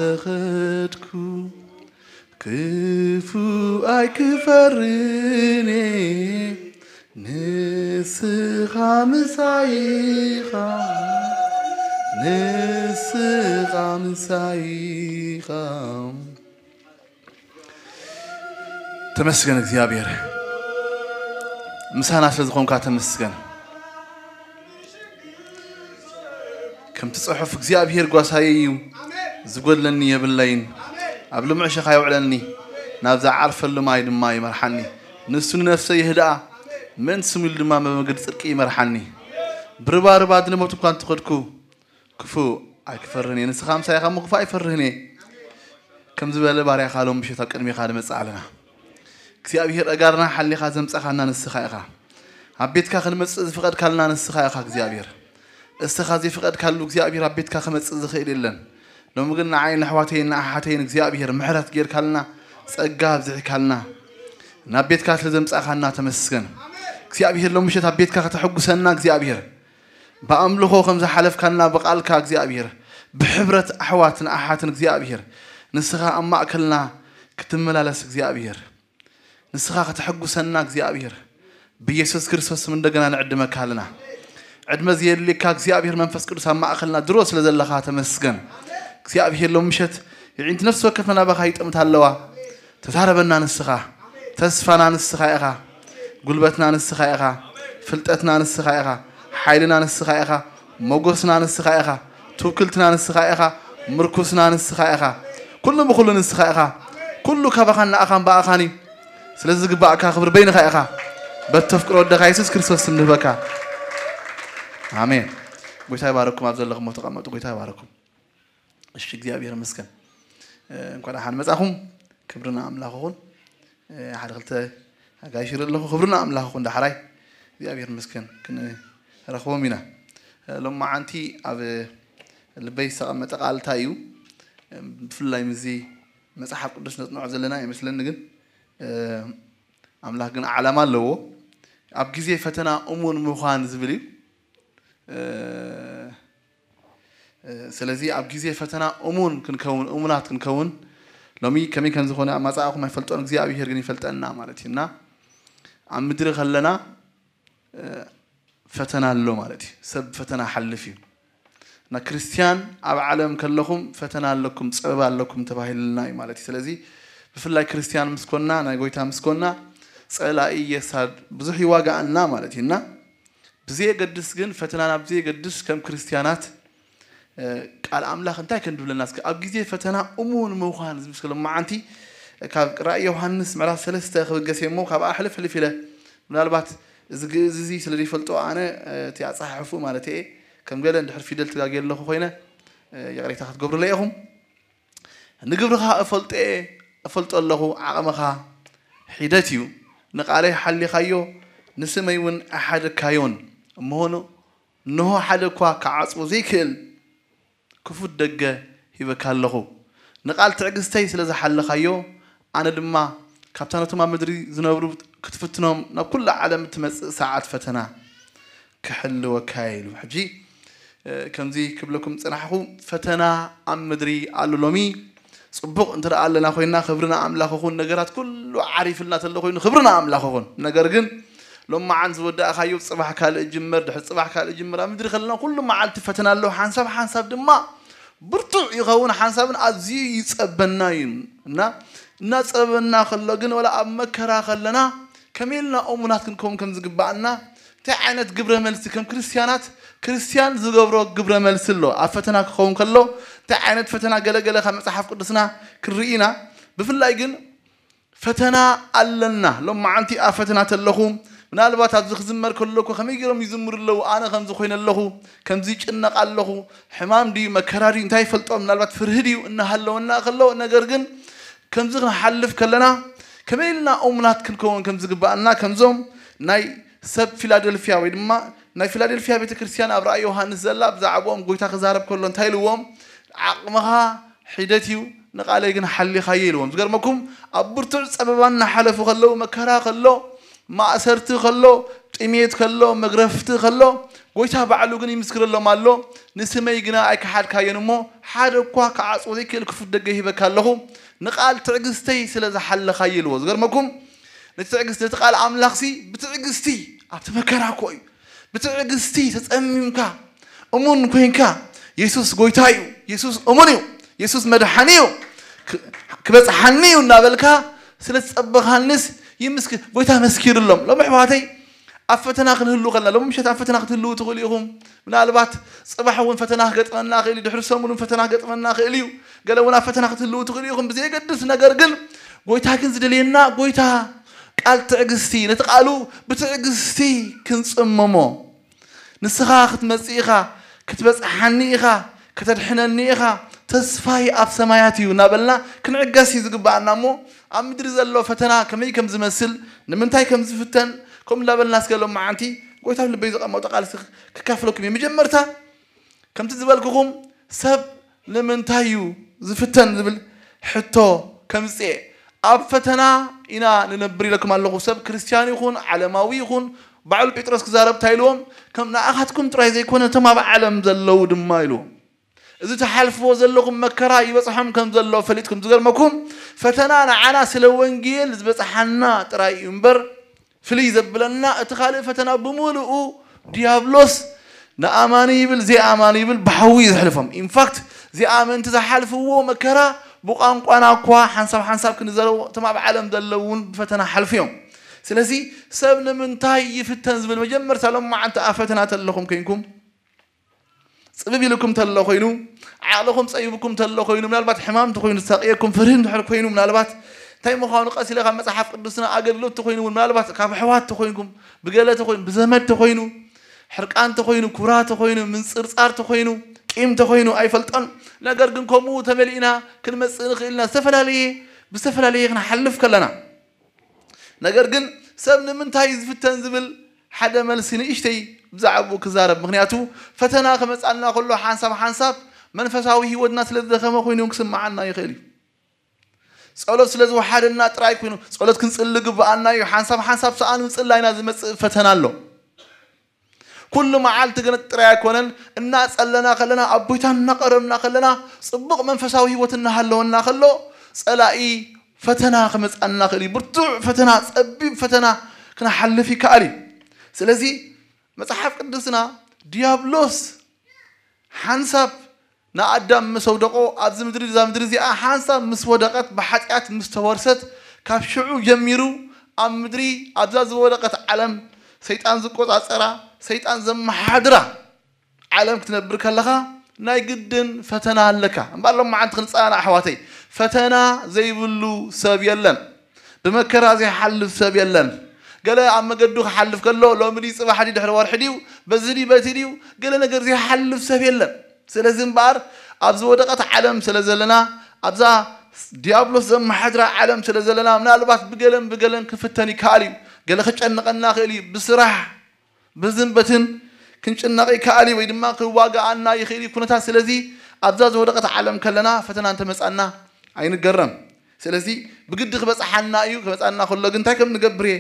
ተኸድኩ ክፉ ኣይክፈርኔ ንስኻ ምሳይኻ ንስኻ ምሳይኻ። ተመስገን እግዚኣብሔር፣ ምሳና ስለ ዝኾንካ ተመስገን። ከምቲ ጽሑፍ እግዚኣብሔር ጓሳየ እዩ፣ ዝጎድለኒ የብለይን። ኣብ ልሙዕ ሸኻ የውዕለኒ፣ ናብ ዝዓርፈሉ ማይ ድማ ይመርሓኒ። ንሱ ንነፍሰይ ይህድኣ፣ ምእንቲ ስሙ ኢሉ ድማ መመገዲ ጽድቂ ይመርሓኒ። ብርባርብ ኣድኒ ሞት እኳ እንተኸድኩ ክፉእ ኣይክፈርህን እየ። ንስኻ ምሳይ ኢኻ እሞ ክፉእ ኣይፈርህን እየ። ከም ዝበለ ባርያኻ ሎም ምሸት ኣብ ቅድሜኻ ንመጽእ ኣለና። እግዚኣብሔር፣ ኣእጋርና ሓሊኻ ዘምጻኻና ንስኻ ኢኻ። ኣብ ቤትካ ክንመጽእ ዝፈቐድካልና ንስኻ ኢኻ እግዚኣብሔር። እስኻ ዘይፈቐድካሉ እግዚኣብሔር ኣብ ቤትካ ክመጽእ ዝኽእል የለን። ሎሚ ግን ንዓይን ንኣሕዋተይን ንኣሓተይን እግዚኣብሔር ምሕረት ጌርካልና፣ ጸጋ ኣብዚሕካልና፣ ናብ ቤትካ ስለ ዘምጻኻና ተመስገን እግዚኣብሔር። ሎም ምሸት ኣብ ቤትካ ከተሐጉሰና እግዚኣብሔር፣ ብኣምልኾ ከም ዝሓለፍካና ብቓልካ እግዚኣብሔር፣ ብሕብረት ኣሕዋትን ኣሓትን እግዚኣብሔር፣ ንስኻ ኣብ ማእከልና ክትመላለስ እግዚኣብሔር፣ ንስኻ ከተሐጉሰና እግዚኣብሔር፣ ብየሱስ ክርስቶስ ስም እንደገና ንዕድመካ ኣለና። ዕድመ ዘየድልየካ እግዚኣብሔር መንፈስ ቅዱስ ኣብ ማእከልና ድሮ ስለ ዘለኻ ተመስገን። እግዚኣብሔር ሎም ምሸት የዒንቲ ነፍሲ ወከፍና ናባኻ ይጥምታ ኣለዋ። ተዛረበና ንስኻ፣ ተስፋና ንስኻ ኢኻ፣ ጉልበትና ንስኻ ኢኻ፣ ፍልጠትና ንስኻ ኢኻ፣ ሓይልና ንስኻ ኢኻ፣ ሞጎስና ንስኻ ኢኻ፣ ትውክልትና ንስኻ ኢኻ፣ ምርኩስና ንስኻ ኢኻ፣ ኩሉ ብኹሉ ንስኻ ኢኻ። ኩሉ ካባኻን ንኣኻን ብኣኻን እዩ። ስለዚ ዝግባእካ ክብሪ በይንኻ ኢኻ። በተፍቅሮ ወደኻ የሱስ ክርስቶስ ስም ንህበካ። ኣሜን። ጎይታ ይባረኩም። ኣብ ዘለኹም ተቐመጡ። ጎይታ ይባረኩም። እሺ፣ እግዚኣብሔር ይመስገን። እ፣ እንኳን ደሓን መጻኹም። ክብሪ ንኣምላኽ ይኹን። እ፣ ሓደ ክልተ ኣጋይሽ ይርኢ ኣለኹ። ክብሪ ንኣምላኽ ይኹን። ዳሕራይ እግዚኣብሔር ይመስገን ክንረኽቦም ኢና። እ፣ ሎማዓንቲ ኣብ ልበይ ዝተቐመጠ ቃል እንታይ እዩ? እ፣ ብፍላይ ምስዚ መጽሓፍ ቅዱስ ነጽንዖ ዘለና ይመስለኒ፣ ግን እ፣ ኣምላኽ ግን ዓላማ ኣለዎ። ኣብ ግዜ ፈተና እሙን ምዃን ዝብል እዩ። እ፣ እ፣ ስለዚ ኣብ ግዜ ፈተና እሙን ክንከውን፣ እሙናት ክንከውን፣ ሎሚ ከመይ ከም ዝኾነ ኣማጻእኹም ኣይፈልጦን፣ እግዚኣብሔር ግን ይፈልጠና ማለት እዩ። እና ኣብ ምድሪ ከለና፣ እ፣ ፈተና ኣሎ ማለት እዩ። ሰብ ፈተና ሓልፍ እዩ። እና ክርስትያን ኣብ ዓለም ከለኹም ፈተና ኣለኩም፣ ጸበባ ኣለኩም ተባሂልና እዩ ማለት እዩ። ስለዚ ብፍላይ ክርስትያን ምስ ኮና፣ ናይ ጎይታ ምስ ኮና፣ ጸላኢ የሳድ ብዙሕ ይዋጋኣና ማለት እዩ። እና ብዘየገድስ ግን፣ ፈተናና ብዘየገድስ፣ ከም ክርስትያናት፣ እ፣ ቃል ኣምላኽ እንታይ ከም ዝብለና እስከ፣ ኣብ ግዜ ፈተና እሙን ምዃን ዝብል እስከ ሎማዓንቲ ካብ ራእይ ዮሃንስ ምዕራፍ ሰለስተ ክብገስ እየ እሞ፣ ካብኣ ሕልፍ ሕልፍ ኢለ፣ ምናልባት እዚ ግእዝ እዚ ስለ ዘይፈልጦ ኣነ፣ እ፣ እቲ ኣጻሓሕፉ ማለት እየ፣ ከም ገለ እንድሕር ፊደል ተጋግየ ኣለኹ ኮይነ፣ እ፣ ይቕሬታ ክትገብሩለይ ኢኹም። ንግብርኻ እፈልጦ እየ፣ እፈልጦ ኣለኹ፣ ዓቕምኻ ሒደት እዩ። ንቓለይ ሓሊኻዮ፣ ንስመይ እውን ኣይሓደግካዮን። እምሆ፣ እንሆ፣ ሓደ እኳ ክዓጽዎ ዘይክእል ክፉት ደገ ሂበካ ኣለኹ። ንቓል ትዕግስተይ ስለ ዝሓለኻዮ፣ ኣነ ድማ ካብታ ነቶም ኣብ ምድሪ ዝነብሩ ክትፍትኖም ናብ ኩሉ ዓለም እትመጽእ ሰዓት ፈተና ክሕልወካ እየ ኢሉ። ሕጂ፣ እ፣ ከምዚ ክብለኩም ዝጸናሕኹ፣ ፈተና ኣብ ምድሪ ኣሎ ሎሚ። ጽቡቕ እንተ ደኣ ኣለና ኮይንና፣ ክብሪ ንኣምላኽ ይኹን። ነገራት ኩሉ ዓሪፍልና ተሎ ኮይኑ፣ ክብሪ ንኣምላኽ ይኹን። ነገር ግን፣ ሎማዓንቲ ዝወዳእካዮ፣ ጽባሕ ካልእ ጅመር፣ ድሕሪ ጽባሕ ካልእ ጅመር። ኣብ ምድሪ ከለና ኩሉ መዓልቲ ፈተና ኣሎ። ሓንሳብ ሓንሳብ ድማ ብርቱዕ ይኸውን፣ ሓንሳብን ኣዝዩ ይጸበና እዩ። እና እናጸበና ከሎ ግን፣ ወላ ኣብ መከራ ከለና፣ ከመይ ኢልና እሙናት ክንከውን ከም ዝግባኣና፣ እንታይ ዓይነት ግብረ መልሲ ከም ክርስትያናት፣ ክርስትያን ዝገብሮ ግብረ መልሲ ኣሎ። ኣብ ፈተና ክኸውን ከሎ፣ እንታይ ዓይነት ፈተና፣ ገለገለ ካብ መጽሓፍ ቅዱስና ክንርኢ ኢና። ብፍላይ ግን ፈተና ኣለና። ሎም መዓልቲ ኣብ ፈተና ተለኹ፣ ምናልባት ኣብዚ ክዝመር ከሎ እኮ ከመይ ገይሮም ይዝምሩ ኣለዉ፣ ኣነ ከምዚ ኮይነ ኣለኹ፣ ከምዚ ይጭነቕ ኣለኹ፣ ሕማም ድዩ መከራ ድዩ እንታይ ይፈልጦ፣ ምናልባት ፍርሂ ድዩ እናሃለወና ከሎ፣ ነገር ግን ከምዚ ክንሓልፍ ከለና ከመይ ኢልና እሙናት ክንከውን ከም ዝግባኣና፣ ከምዞም ናይ ሰብ ፊላደልፍያ ወይ ድማ ናይ ፊላደልፍያ ቤተ ክርስቲያን ኣብ ራእይ ዮሃንስ ዘላ ብዛዕባኦም ጎይታ ክዛረብ ከሎ እንታይ ኢልዎም? ዓቕምኻ ሒደት እዩ፣ ንቓለይ ግን ሓሊኻዮ ኢልዎም። ዝገርመኩም፣ ኣብ ብርቱዕ ጸበባ እናሓለፉ ከለዉ፣ መከራ ከሎ፣ ማእሰርቲ ከሎ፣ ጥሜት ከሎ፣ መግረፍቲ ከሎ፣ ጎይታ ባዕሉ ግን ይምስክረሎም ኣሎ፣ "ንስመይ ግና ኣይከሓድካዮን እሞ፣ ሓደ እኳ ክዓጽዎ ዘይክእል ክፉት ደገ ሂበካ ኣለኹ፣ ንቓል ትዕግስተይ ስለ ዝሓለኻዮ" ኢልዎ። ዝገርመኩም፣ ነቲ ትዕግስቲ፣ ነቲ ቃል ኣምላኽሲ ብትዕግስቲ፣ ኣብቲ መከራ እኮ እዩ፣ ብትዕግስቲ ተጸሚምካ፣ እሙን ኮይንካ፣ "የሱስ ጎይታ እዩ፣ የሱስ እሙን እዩ፣ የሱስ መድሓኒ እዩ፣ ክ-፣ ክበጽሓኒ እዩ" እናበልካ ስለ ዝጸበኻንስ፣ ይምስክ-፣ ጎይታ መስኪሩሎም። ሎሚ ኣሕዋተይ፣ ኣብ ፈተና ክንህሉ ከለና፣ ሎሚ ምሸት ኣብ ፈተና ክትህልዉ ትኽእሉ ኢኹም። ምናልባት ጽባሕ እውን ፈተና ክገጥመና ክእል እዩ፣ ድሕሪ ሰሙን እውን ፈተና ክገጥመና ክእል እዩ። ገለ እውን ኣብ ፈተና ክትህልዉ ትኽእሉ ኢኹም። ብዘየገድስ ነገር ግን፣ ጎይታ ግን ዝደልየና፣ ጎይታ ቃል ትዕግስቲ፣ ነቲ ቃሉ ብትዕግስቲ ክንጽመሞ። "ንስኻ ክትመጽእ ኢኻ፣ ክትበጽሓኒ ኢኻ፣ ከተድሕነኒ ኢኻ፣ ተስፋይ ኣብ ሰማያት እዩ" እናበልና ክንዕገስ እዩ ዝግብኣና። እሞ ኣብ ምድሪ ዘሎ ፈተና ከመይ ከም ዝመስል፣ ንምንታይ ከም ዝፍተን፣ ከምኡ እንዳበልና እስከ ሎም መዓንቲ ጎይታ ኣብ ልበይ ዘቐመጦ ቃል እስኪ ክካፍለኩም እየ። መጀመርታ፣ ከምቲ ዝበልኩኹም፣ ሰብ ንምንታይ እዩ ዝፍተን ዝብል ሕቶ ከምጽእ እየ። ኣብ ፈተና ኢና ንነብር ኢለኩም ኣለኹ። ሰብ ክርስትያን ይኹን፣ ዓለማዊ ይኹን፣ ባዕሉ ጴጥሮስ ክዛረብ እንታይ ኢልዎም? "ከም ንኣኻትኩም ጥራይ ዘይኮነ፣ እቶም ኣብ ዓለም ዘለዉ ድማ" ኢልዎም። "እዚ ትሓልፍዎ ዘለኹም መከራ ይበጽሖም ከም ዘሎ ፈሊጥኩም"። ዝገርመኩም፣ ፈተና ንዓና ስለ ወንጌል ዝበጽሓና ጥራይ እዩ እምበር፣ ፍልይ ዘብለና እቲ ካልእ ፈተና ብምሉኡ ዲያብሎስ ንኣማኒ ይብል ዘይኣማኒ ይብል ብሓዊ እዩ ዘሕልፎም። ኢንፋክት፣ ዘይኣመንቲ ዝሓልፍዎ መከራ ብቋንቋና እኳ ሓንሳብ ሓንሳብ ክንዘረቦ፣ እቶም ኣብ ዓለም ዘለዉ እውን ብፈተና ሓልፉ እዮም። ስለዚ፣ ሰብ ንምንታይ ይፍተን ዝብል መጀመርታ ሎም መዓንቲ ኣብ ፈተና ተለኹም ኮይንኩም፣ ጽብብ ኢልኩም ተሎ ኮይኑ፣ ዓቕልኹም ጸቢብኩም ተሎ ኮይኑ፣ ምናልባት ሕማም ተኾይኑ፣ ዝሳቕየኩም ፍርሂ እንድሕር ኮይኑ፣ ምናልባት እንታይ ምዃኑ ቀስ ኢለ ካብ መጽሓፍ ቅዱስና ኣገልግሎት ተኾይኑ እውን፣ ምናልባት ካብ ኣሕዋት ተኾይንኩም፣ ብገለ ተኾይኑ፣ ብዘመድ ተኾይኑ፣ ሕርቃን ተኾይኑ፣ ኩራ ተኾይኑ፣ ምንጽርጻር ተኾይኑ፣ ቂም ተኾይኑ ኣይፈልጦን። ነገር ግን ከምኡ ተመሊእና ክንመጽእ ንኽእል ኢና። ዝተፈላለየ፣ ብዝተፈላለየ ክንሓልፍ ከለና። ነገር ግን ሰብ ንምንታይ ዝፍተን ዝብል ሓደ መልሲ ንእሽተይ ብዛዕባኡ ክዛረብ። ምኽንያቱ ፈተና ክመጻልና ከሎ ሓንሳብ ሓንሳብ መንፈሳዊ ህይወትና ስለ ዝደኸመ ኮይኑ እውን ክስምዓና ይኽእል እዩ። ጸሎት ስለ ዝወሓደና ጥራይ ኮይኑ ጸሎት ክንጽሊ ግብኣና እዩ። ሓንሳብ ሓንሳብ ሰኣን ምጽላይና ዝመጽእ ፈተና ኣሎ። ኩሉ መዓልቲ ግን ጥራይ ኣይኮነን። እናጸለና ከለና፣ ኣብ ጎይታ እናቐረብና ከለና፣ ጽቡቕ መንፈሳዊ ህይወት እናሃለወና ከሎ፣ ጸላኢ ፈተና ክመጽኣና ክእል እዩ። ብርቱዕ ፈተና፣ ጸቢብ ፈተና ክነሓልፍ ይከኣል እዩ። ስለዚ መጽሓፍ ቅዱስና ዲያብሎስ ሓንሳብ ንኣዳም ምስ ኣውደቖ፣ ኣብዚ ምድሪ፣ እዛ ምድሪ እዚኣ ሓንሳብ ምስ ወደቐት፣ ብሓጢኣት ምስ ተወርሰት፣ ካብ ሽዑ ጀሚሩ ኣብ ምድሪ፣ ኣብዛ ዝወደቐት ዓለም፣ ሰይጣን ዝቆጻጸራ፣ ሰይጣን ዘመሓድራ ዓለም ክትነብር ከለኻ፣ ናይ ግድን ፈተና ኣለካ። እምበኣር ሎም መዓንቲ ክንጸናና ኣሕዋተይ፣ ፈተና ዘይብሉ ሰብ የለን። ብመከራ ዘይሓልፍ ሰብ የለን። ገለ ኣብ መገዱ ክሓልፍ ከሎ፣ ሎሚ ድዩ ጽባሕ ድዩ ድሕሪ ወርሒ ድዩ፣ በዚ ድዩ በቲ ድዩ፣ ገለ ነገር ዘይሓልፍ ሰብ የለን። ስለዚ እምበኣር፣ ኣብ ዝወደቐት ዓለም ስለ ዘለና፣ ኣብዛ ዲያብሎስ ዘመሓድራ ዓለም ስለ ዘለና፣ ምናልባት ብገለን ብገለን ክፍተን ይከኣል እዩ። ገለ ክጨንቐና ክእል እዩ። ብስራሕ፣ ብዝንበትን ክንጭነቕ ይከኣል እዩ፣ ወይ ድማ ክዋግኣና ይኽእል እዩ ኩነታት። ስለዚ ኣብዛ ዝወደቐት ዓለም ከለና ፈተና እንተመጻና ኣይንገረም። ስለዚ ብግዲ ክበጽሓና እዩ። ክበጽሓና ከሎ ግን እንታይ ከም ንገብር እየ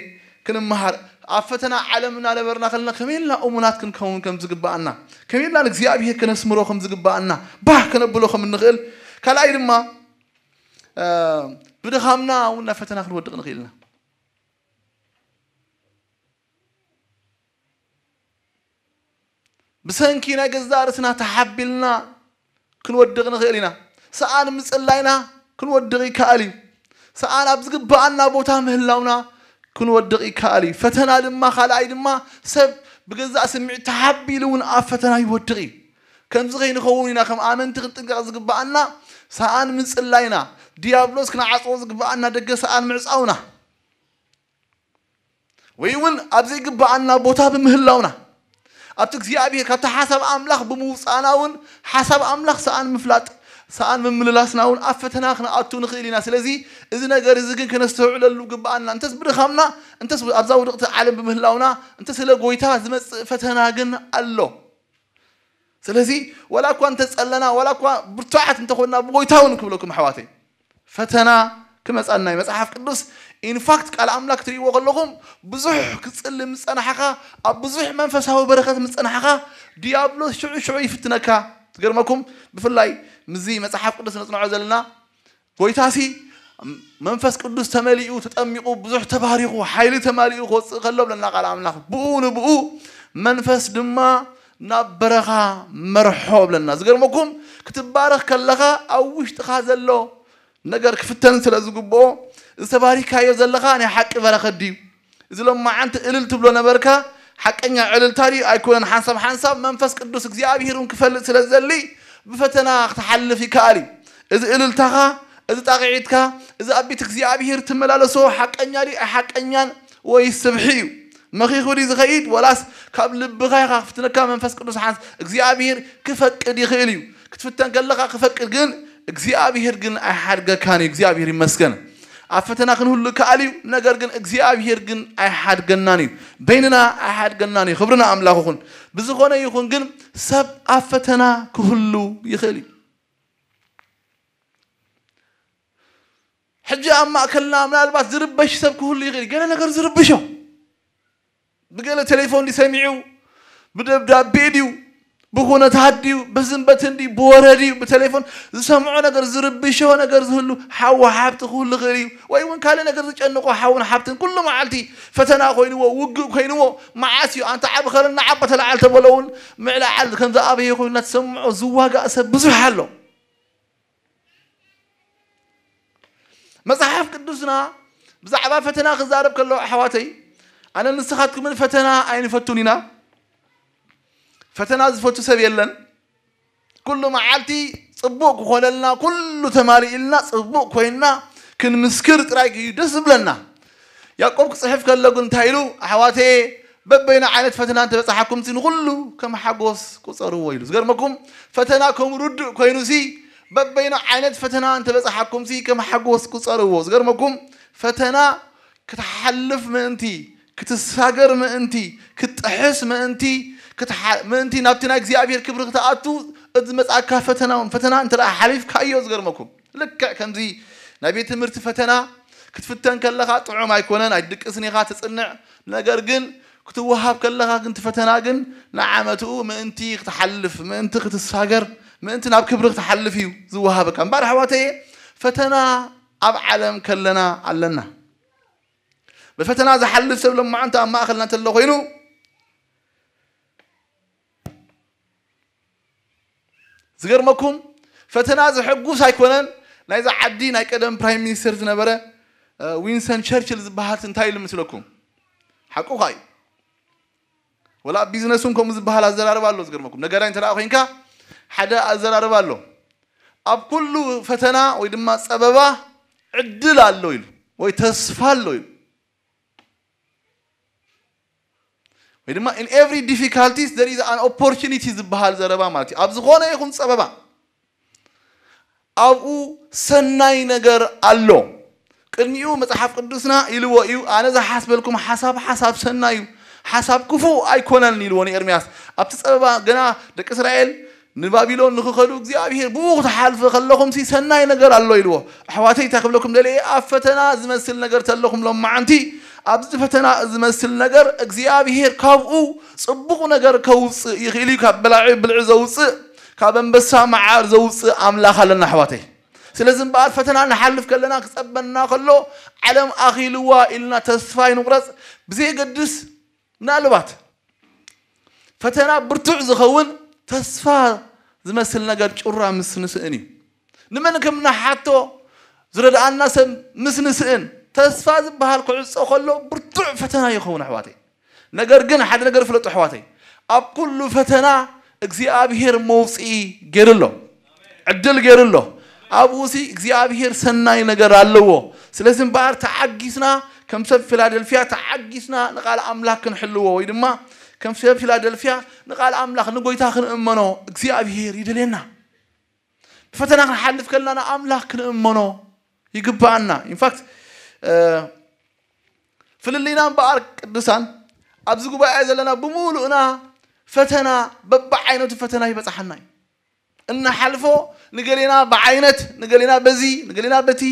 ክንመሃር። ኣብ ፈተና ዓለም እናነበርና ከለና ከመይ ኢልና እሙናት ክንከውን ከም ዝግብኣና፣ ከመይ ኢልና ንእግዚኣብሄር ከነስምሮ ከም ዝግብኣና፣ ባህ ከነብሎ ከም እንኽእል። ካልኣይ ድማ፣ እ፣ ብድኻምና እውን ናብ ፈተና ክንወድቕ ንኽእል ኢና። ብሰንኪ ናይ ገዛእ ርእስና ተሓቢልና ክንወድቕ ንኽእል ኢና። ሰኣን ምጽላይና ክንወድቕ ይከኣል እዩ። ሰኣን ኣብ ዝግብኣና ቦታ ምህላውና ክንወድቕ ይከኣል እዩ። ፈተና ድማ፣ ካልኣይ ድማ፣ ሰብ ብገዛእ ስምዒት ተሓቢሉ እውን ኣብ ፈተና ይወድቕ እዩ። ከምዚ ከይንኸውን ኢና ከም ኣመንቲ ክንጥንቀቕ ዝግብኣና። ሰኣን ምጽላይና፣ ዲያብሎስ ክንዓጽዎ ዝግብኣና ደገ ሰኣን ምዕጻውና፣ ወይ እውን ኣብ ዘይግብኣና ቦታ ብምህላውና፣ ኣብቲ እግዚኣብሔር ካብቲ ሓሳብ ኣምላኽ ብምውፃእና እውን ሓሳብ ኣምላኽ ሰኣን ምፍላጥ፣ ሰኣን ምምልላስና እውን ኣብ ፈተና ክንኣቱ ንኽእል ኢና። ስለዚ እዚ ነገር እዚ ግን ከነስተውዕለሉ ግብኣና። እንተስ ብድኻምና፣ እንተስ ኣብዛ ውድቕቲ ዓለም ብምህላውና፣ እንተ ስለ ጎይታ ዝመጽእ ፈተና ግን ኣሎ። ስለዚ ዋላ እኳ እንተጸለና፣ ዋላ እኳ ብርቱዓት እንተኾንና፣ ብጎይታ እውን ክብለኩም ኣሕዋተይ፣ ፈተና ክመጻና እዩ። መጽሓፍ ቅዱስ ኢንፋክት ቃል ኣምላክ ክትርእይዎ ከለኹም ብዙሕ ክትጽሊ ምስ ጸናሕኻ፣ ኣብ ብዙሕ መንፈሳዊ በረኸት ምስ ጸናሕኻ፣ ዲያብሎስ ሽዑ ሽዑ ይፍትነካ። ትገርመኩም። ብፍላይ ምስዚ መጽሓፍ ቅዱስ ነጽንዖ ዘለና ጎይታሲ መንፈስ ቅዱስ ተመሊኡ ተጠሚቑ ብዙሕ ተባሪኹ ሓይሊ ተማሊኡ ክወፅእ ከሎ ብለና ቃል ኣምላኽ። ብኡ ንብኡ መንፈስ ድማ ናብ በረኻ መርሖ ብለና። ዝገርመኩም ክትባረኽ ከለኻ ኣብ ውሽጥኻ ዘሎ ነገር ክፍተን ስለ ዝግብኦ፣ ዝተባሪካዮ ዘለኻ ናይ ሓቂ በረኸት ድዩ? እዚ ሎማዓንቲ እልል ትብሎ ነበርካ ሓቀኛ ዕልልታ ድዩ ኣይኮነን? ሓንሳብ ሓንሳብ መንፈስ ቅዱስ እግዚኣብሔር እውን ክፈልጥ ስለ ዝደሊ ብፈተና ክትሓልፍ ይከኣል እዩ። እዚ እልልታኻ፣ እዚ ጣቕዒትካ፣ እዚ ኣብ ቤት እግዚኣብሔር ትመላለሶ ሓቀኛ ድዩ ኣይሓቀኛን ወይ ስብሒ እዩ? መኺኹ ድዩ ዝኸይድ ወላስ ካብ ልብኻ ኢኻ ክፍትነካ መንፈስ ቅዱስ ሓንስ እግዚኣብሔር ክፈቅድ ይኽእል እዩ። ክትፍተን ከለኻ ክፈቅድ ግን እግዚኣብሔር ግን ኣይሓድገካን እዩ። እግዚኣብሔር ይመስገን። ኣብ ፈተና ክንህሉ ይከኣል እዩ፣ ነገር ግን እግዚኣብሔር ግን ኣይሓድገናን እዩ። በይንና ኣይሓድገናን እዩ። ክብሪ ንኣምላኽ ይኹን። ብዝኾነ ይኹን ግን ሰብ ኣብ ፈተና ክህሉ ይኽእል እዩ። ሕጂ ኣብ ማእከልና ምናልባት ዝርበሽ ሰብ ክህሉ ይኽእል እዩ። ገለ ነገር ዝርብሾ ብገለ ቴሌፎን ድዩ ሰሚዑ፣ ብደብዳቤ ድዩ፣ ብኹነታት ድዩ፣ ብዝንበትን ድዩ፣ ብወረ ድዩ፣ ብቴሌፎን ዝሰምዖ ነገር ዝርብሾ ነገር ዝህሉ ሓው ሓብቲ ክህሉ ይኽእል እዩ። ወይ እውን ካልእ ነገር ዝጨንቆ ሓውን ሓብትን ኩሉ መዓልቲ ፈተና ኮይንዎ፣ ውግእ ኮይንዎ፣ መዓስ እዩ ኣንታ ዓቢ ኸረና ዓባ ተለዓል ተበሎ እውን ምዕላዓል ከም ዝኣበየ ኮይኑ እናተሰምዖ ዝዋጋእ ሰብ ብዙሕ ኣሎ። መጽሓፍ ቅዱስና ብዛዕባ ፈተና ክዛረብ ከሎ ኣሕዋተይ፣ ኣነ ንስኻትኩምን ፈተና ኣይንፈቱን ኢና። ፈተና ዝፈቱ ሰብ የለን። ኩሉ መዓልቲ ጽቡቕ ክኾነልና፣ ኩሉ ተማሊእልና፣ ጽቡቕ ኮይንና ክንምስክር ጥራይ እዩ ደስ ዝብለና። ያዕቆብ ክጽሕፍ ከሎ ግን እንታይ ኢሉ? ኣሕዋተየ፣ በበይኑ ዓይነት ፈተና እንተበጽሓኩም ሲ ንኹሉ ከም ሓጎስ ቁጸርዎ ኢሉ። ዝገርመኩም ፈተና ከም ርዱእ ኮይኑ ሲ በበይኑ ዓይነት ፈተና እንተበጽሓኩም ሲ ከም ሓጎስ ቁጸርዎ። ዝገርመኩም ፈተና ክትሓልፍ ምእንቲ፣ ክትሳገር ምእንቲ፣ ክትጥሕስ ምእንቲ፣ ክትሓ-፣ ምእንቲ ናብቲ ናይ እግዚኣብሔር ክብሪ ክትኣቱ እቲ ዝመጽኣካ ፈተና እውን ፈተና እንተ ደኣ ሓሊፍካዮ ዝገርመኩም ልክዕ ከምዚ ናይ ቤት ትምህርቲ ፈተና ክትፍተን ከለኻ ጥዑም ኣይኮነን፣ ኣይትድቅስን ኢኻ ትጽንዕ። ነገር ግን ክትወሃብ ከለኻ ግን እቲ ፈተና ግን ንዓመትኡ ምእንቲ ክትሓልፍ፣ ምእንቲ ክትሳገር፣ ምእንቲ ናብ ክብሪ ክትሓልፍ እዩ ዝወሃበካ። እምበኣር ኣሕዋተየ ፈተና ኣብ ዓለም ከለና ኣለና። ብፈተና ዝሓልፍ ሰብ ሎማዓንቲ ኣብ ማእኸልና እንተሎ ኮይኑ ዝገርመኩም ፈተና ዘሐጉስ ኣይኮነን። ናይዛ ዓዲ ናይ ቀደም ፕራይም ሚኒስተር ዝነበረ እ፣ ዊንስተን ቸርችል ዝበሃል እንታይ ኢሉ ምስለኩም? ሓቁኻ እዩ። ወላ ኣብ ቢዝነስ እውን ከምኡ ዝበሃል ኣዘራርባ ኣሎ። ዝገርመኩም ነጋዳይ እንተ ደኣ ኮይንካ ሓደ ኣዘራርባ ኣሎ። ኣብ ኩሉ ፈተና ወይ ድማ ጸበባ ዕድል ኣሎ ኢሉ ወይ ተስፋ ኣሎ ኢሉ ወይ ድማ in every difficulties there is an opportunity ዝበሃል ዘረባ ማለት እዩ። ኣብ ዝኾነ ይኹን ጸበባ ኣብኡ ሰናይ ነገር ኣሎ። ቅድሚኡ መጽሓፍ ቅዱስና ኢልዎ እዩ፣ ኣነ ዝሓስበልኩም ሓሳብ ሓሳብ ሰናይ እዩ፣ ሓሳብ ክፉእ ኣይኮነን ኢልዎ ንኤርምያስ። ኣብቲ ጸበባ ገና ደቂ እስራኤል ንባቢሎን ንኽኸዱ እግዚኣብሔር ብኡ ክትሓልፉ ከለኹም ሲ ሰናይ ነገር ኣሎ ኢልዎ። ኣሕዋተይ እንታይ ክብለኩም ደልየ ኣብ ፈተና ዝመስል ነገር ተለኹም ሎማዓንቲ ኣብዚ ፈተና ዝመስል ነገር እግዚኣብሔር ካብኡ ጽቡቕ ነገር ከውፅእ ይኽእል እዩ። ካብ በላዒ ብልዒ ዘውፅእ ካብ ኣንበሳ መዓር ዘውፅእ ኣምላኽ ኣለና ኣሕዋተይ። ስለዚ እምበኣር ፈተና ንሓልፍ ከለና ክጸበና ከሎ ዓለም ኣኺልዋ ኢልና ተስፋ ይንቑረጽ ብዘየገድስ ምናልባት ፈተና ብርቱዕ ዝኸውን ተስፋ ዝመስል ነገር ጩራ ምስ ንስእን እዩ። ንመን ከም ንሓቶ ዝረድኣና ሰብ ምስ ንስእን ተስፋ ዝበሃል ክዕጾ ከሎ ብርቱዕ ፈተና ይኸውን ኣሕዋተይ። ነገር ግን ሓደ ነገር ፍለጡ ኣሕዋተይ፣ ኣብ ኩሉ ፈተና እግዚኣብሔር መውፅኢ ገይሩ ኣሎ። ዕድል ገይሩ ኣሎ። ኣብኡ ሲ እግዚኣብሔር ሰናይ ነገር ኣለዎ። ስለዚ እምበኣር ተዓጊስና ከም ሰብ ፊላደልፊያ ተዓጊስና ንቓል ኣምላኽ ክንሕልዎ ወይ ድማ ከም ሰብ ፊላደልፊያ ንቓል ኣምላኽ ንጎይታ ክንእመኖ እግዚኣብሔር ይደልየና። ብፈተና ክንሓልፍ ከለና ንኣምላኽ ክንእመኖ ይግብኣና። ኢንፋክት ፍልልይና እምበኣር ቅዱሳን ኣብዚ ጉባኤ ዘለና ብምሉእና ፈተና በብዓይነቱ ፈተና ይበፅሓና እዩ። እናሓልፎ ንገሌና ብዓይነት ንገሌና በዚ ንገሌና በቲ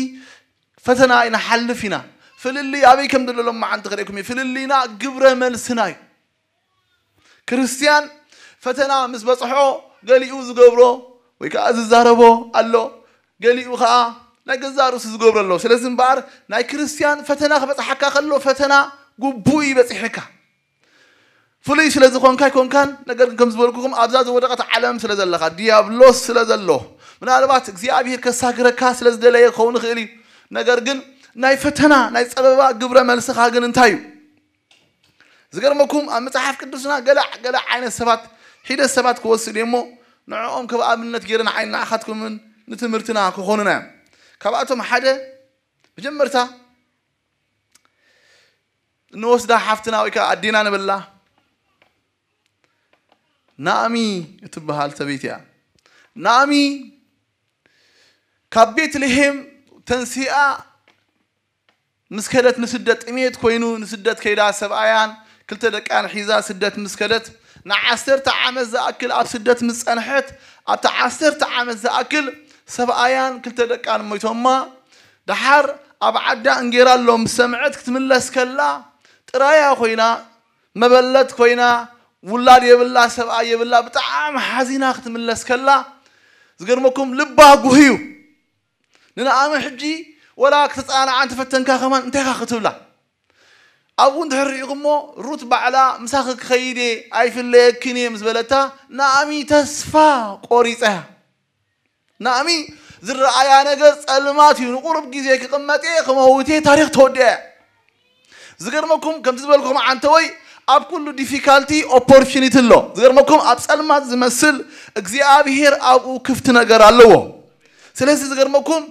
ፈተና ይንሓልፍ ኢና። ፍልልይ ኣበይ ከም ዘሎ ሎማዓንቲ ክርእየኩም እየ። ፍልልይና ግብረ መልስና እዩ። ክርስትያን ፈተና ምስ በጽሖ ገሊኡ ዝገብሮ ወይ ከዓ ዝዛረቦ ኣሎ፣ ገሊኡ ከዓ ናይ ገዛእ ርእሱ ዝገብሮ ኣሎ። ስለዚ እምበኣር ናይ ክርስትያን ፈተና ክበጽሓካ ከሎ ፈተና ግቡእ ይበጽሐካ። ፍሉይ ስለ ዝኾንካ ኣይኮንካን፣ ነገር ግን ከም ዝበልኩኹም ኣብዛ ዝወደቐት ዓለም ስለ ዘለኻ፣ ዲያብሎስ ስለ ዘሎ፣ ምናልባት እግዚኣብሔር ከሳግረካ ስለ ዝደለየ ክኸውን ይኽእል እዩ። ነገር ግን ናይ ፈተና ናይ ጸበባ ግብረ መልስኻ ግን እንታይ እዩ? ዝገርመኩም ኣብ መጽሓፍ ቅዱስና ገለ ገለ ዓይነት ሰባት ሒደት ሰባት ክወስድ እየ እሞ ንዕኦም ከም ኣብነት ገይረ ንዓይ ንዓኻትኩምን ንትምህርትና ክኾኑና እዮም። ካብኣቶም ሓደ መጀመርታ እንወስዳ ሓፍትና ወይ ከዓ ኣዴና ንበላ ናእሚ እትበሃል ሰበይቲ እያ። ናእሚ ካብ ቤትልሄም ተንሲኣ ምስ ከደት ንስደት ጥሜት ኮይኑ ንስደት ከይዳ ሰብኣያን ክልተ ደቃን ሒዛ ስደት ምስ ከደት ንዓሰርተ ዓመት ዝኣክል ኣብ ስደት ምስ ጸንሐት ኣብቲ ዓሰርተ ዓመት ዝኣክል ሰብኣያን ክልተ ደቃን ሞይቶማ ደሓር ኣብ ዓዳ እንጌራ ኣሎ ምስ ሰምዐት ክትምለስ ከላ ጥራያ ኮይና መበለት ኮይና ውላድ የብላ ሰብኣይ የብላ ብጣዕሚ ሓዚና ክትምለስ ከላ ዝገርመኩም ልባ ጉህዩ ንነኣሚ ሕጂ ወላ ክትፀናንዓ እንተፈተንካ ከማን እንታይ ኢኻ ክትብላ ኣብኡ እንድሕር ሪኢኹሞ ሩት ባዕላ ምሳኺ ክኸይድ እየ ኣይፍለየክን እየ ምስ በለታ ነኣሚ ተስፋ ቆሪፀያ ናእሚ ዝረኣያ ነገር ጸልማት እዩ ንቁሩብ ግዜ ክቕመጥ እየ ክመውት እየ ታሪክ ተወዲአ ዝገርመኩም ከምቲ ዝበልኩም ዓንተወይ ኣብ ኩሉ difficulty opportunity ኣሎ ዝገርመኩም ኣብ ጸልማት ዝመስል እግዚኣብሔር ኣብኡ ክፍቲ ነገር ኣለዎ ስለዚ ዝገርመኩም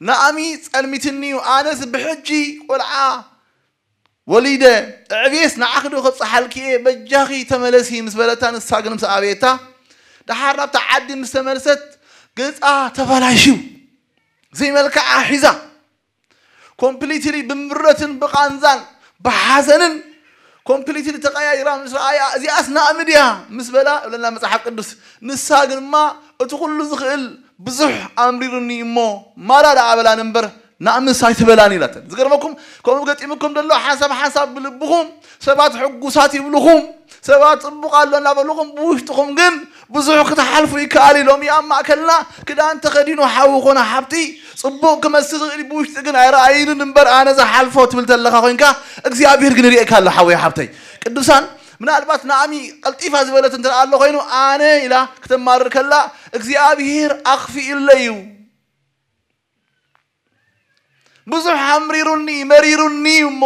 ናእሚ ጸልሚትኒ እዩ ኣነስ ብሕጂ ቆልዓ ወሊደ እዕቤስ ንዓኺ ዶ ከብፅሓልኪ እየ በጃኺ ተመለሲ ምስ በለታ ንሳ ግን ምስ ኣበየታ ደሓር ናብታ ዓዲ ምስ ተመልሰት ገፃ ተበላሽዩ ዘይመልክዓ ሒዛ completely ብምረትን ብቃንዛን ብሓዘንን completely ተቀያይራ ምስ ረኣያ እዚኣስ ናእሚ ድያ ምስ በላ እብለና መፅሓፍ ቅዱስ ንሳ ግንማ እቲ ኩሉ ዝኽእል ብዙሕ ኣምሪሩኒ እሞ ማራ ደኣ በላን እምበር ናእምስ ኣይትበላን ኢላተን ዝገርመኩም ከምኡ ገጢምኩም ደሎ ሓንሳብ ሓንሳብ ብልብኹም ሰባት ሕጉሳት ይብልኹም ሰባት ፅቡቅ ኣሎ እናበልኹም ብውሽጥኹም ግን ብዙሕ ክትሓልፉ ይከኣል እዩ ሎሚ ኣብ ማእከልና ክዳን ተኸዲኑ ሓዊ ኮነ ሓብቲ ፅቡቅ ክመስል ይኽእል ብውሽጢ ግን ኣይረኣይንን እምበር ኣነ ዝሓልፎ ትብል ተለኻ ኮይንካ እግዚኣብሔር ግን ይርእየካ ኣሎ ሓወይ ሓብተይ ቅዱሳን ምናልባት ንኣሚ ቀልጢፋ ዝበለት እንተ ኣሎ ኮይኑ ኣነ ኢላ ክተማርር ከላ እግዚኣብሔር ኣኽፊኡለይ እዩ ብዙሕ ኣምሪሩኒ መሪሩኒ እሞ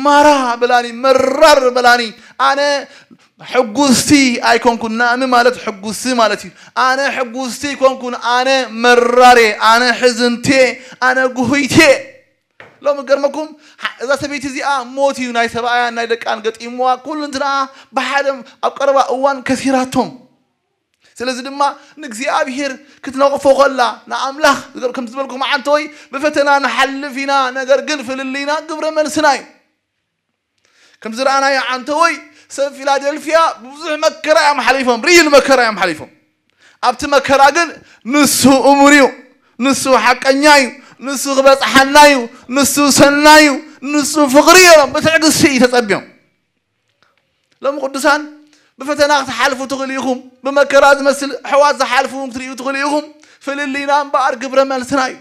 ማራ በላኒ መራር በላኒ ኣነ ሕጉስቲ ኣይኮንኩን ናእሚ ማለት ሕጉስቲ ማለት እዩ ኣነ ሕጉስቲ ኣይኮንኩን ኣነ መራሬ ኣነ ሕዝንቴ ኣነ ጉህይቴ ሎሚ ገርመኩም እዛ ሰበይቲ እዚኣ ሞት እዩ ናይ ሰብኣያን ናይ ደቃን ገጢምዋ ኩሉ እንትንኣ ብሓደ ኣብ ቀረባ እዋን ከሲራቶም ስለዚ ድማ ንእግዚኣብሔር ክትነቕፎ ከላ ንኣምላኽ ከም ዝበልኩም ዓንተወይ ብፈተና ንሓልፍ ኢና ነገር ግን ፍልልይና ግብረ መልስና እዩ ከም ዝረኣናዮ ዓንተወይ ሰብ ፊላደልፊያ ብዙሕ መከራ እዮም ሓሊፎም ሪል መከራ እዮም ሓሊፎም ኣብቲ መከራ ግን ንሱ እሙን እዩ ንሱ ሓቀኛ እዩ ንሱ ክበፅሓና እዩ ንሱ ሰናይ እዩ ንሱ ፍቕሪ እዮም ብትዕግስቲ እዩ ተፀቢዮም ሎም ቅዱሳን ብፈተና ክትሓልፉ ትኽእሉ ኢኹም ብመከራ ዝመስል ኣሕዋት ዝሓልፉ እውን ክትርእዩ ትኽእሉ ኢኹም ፍልልይና እምበኣር ግብረ መልስና እዩ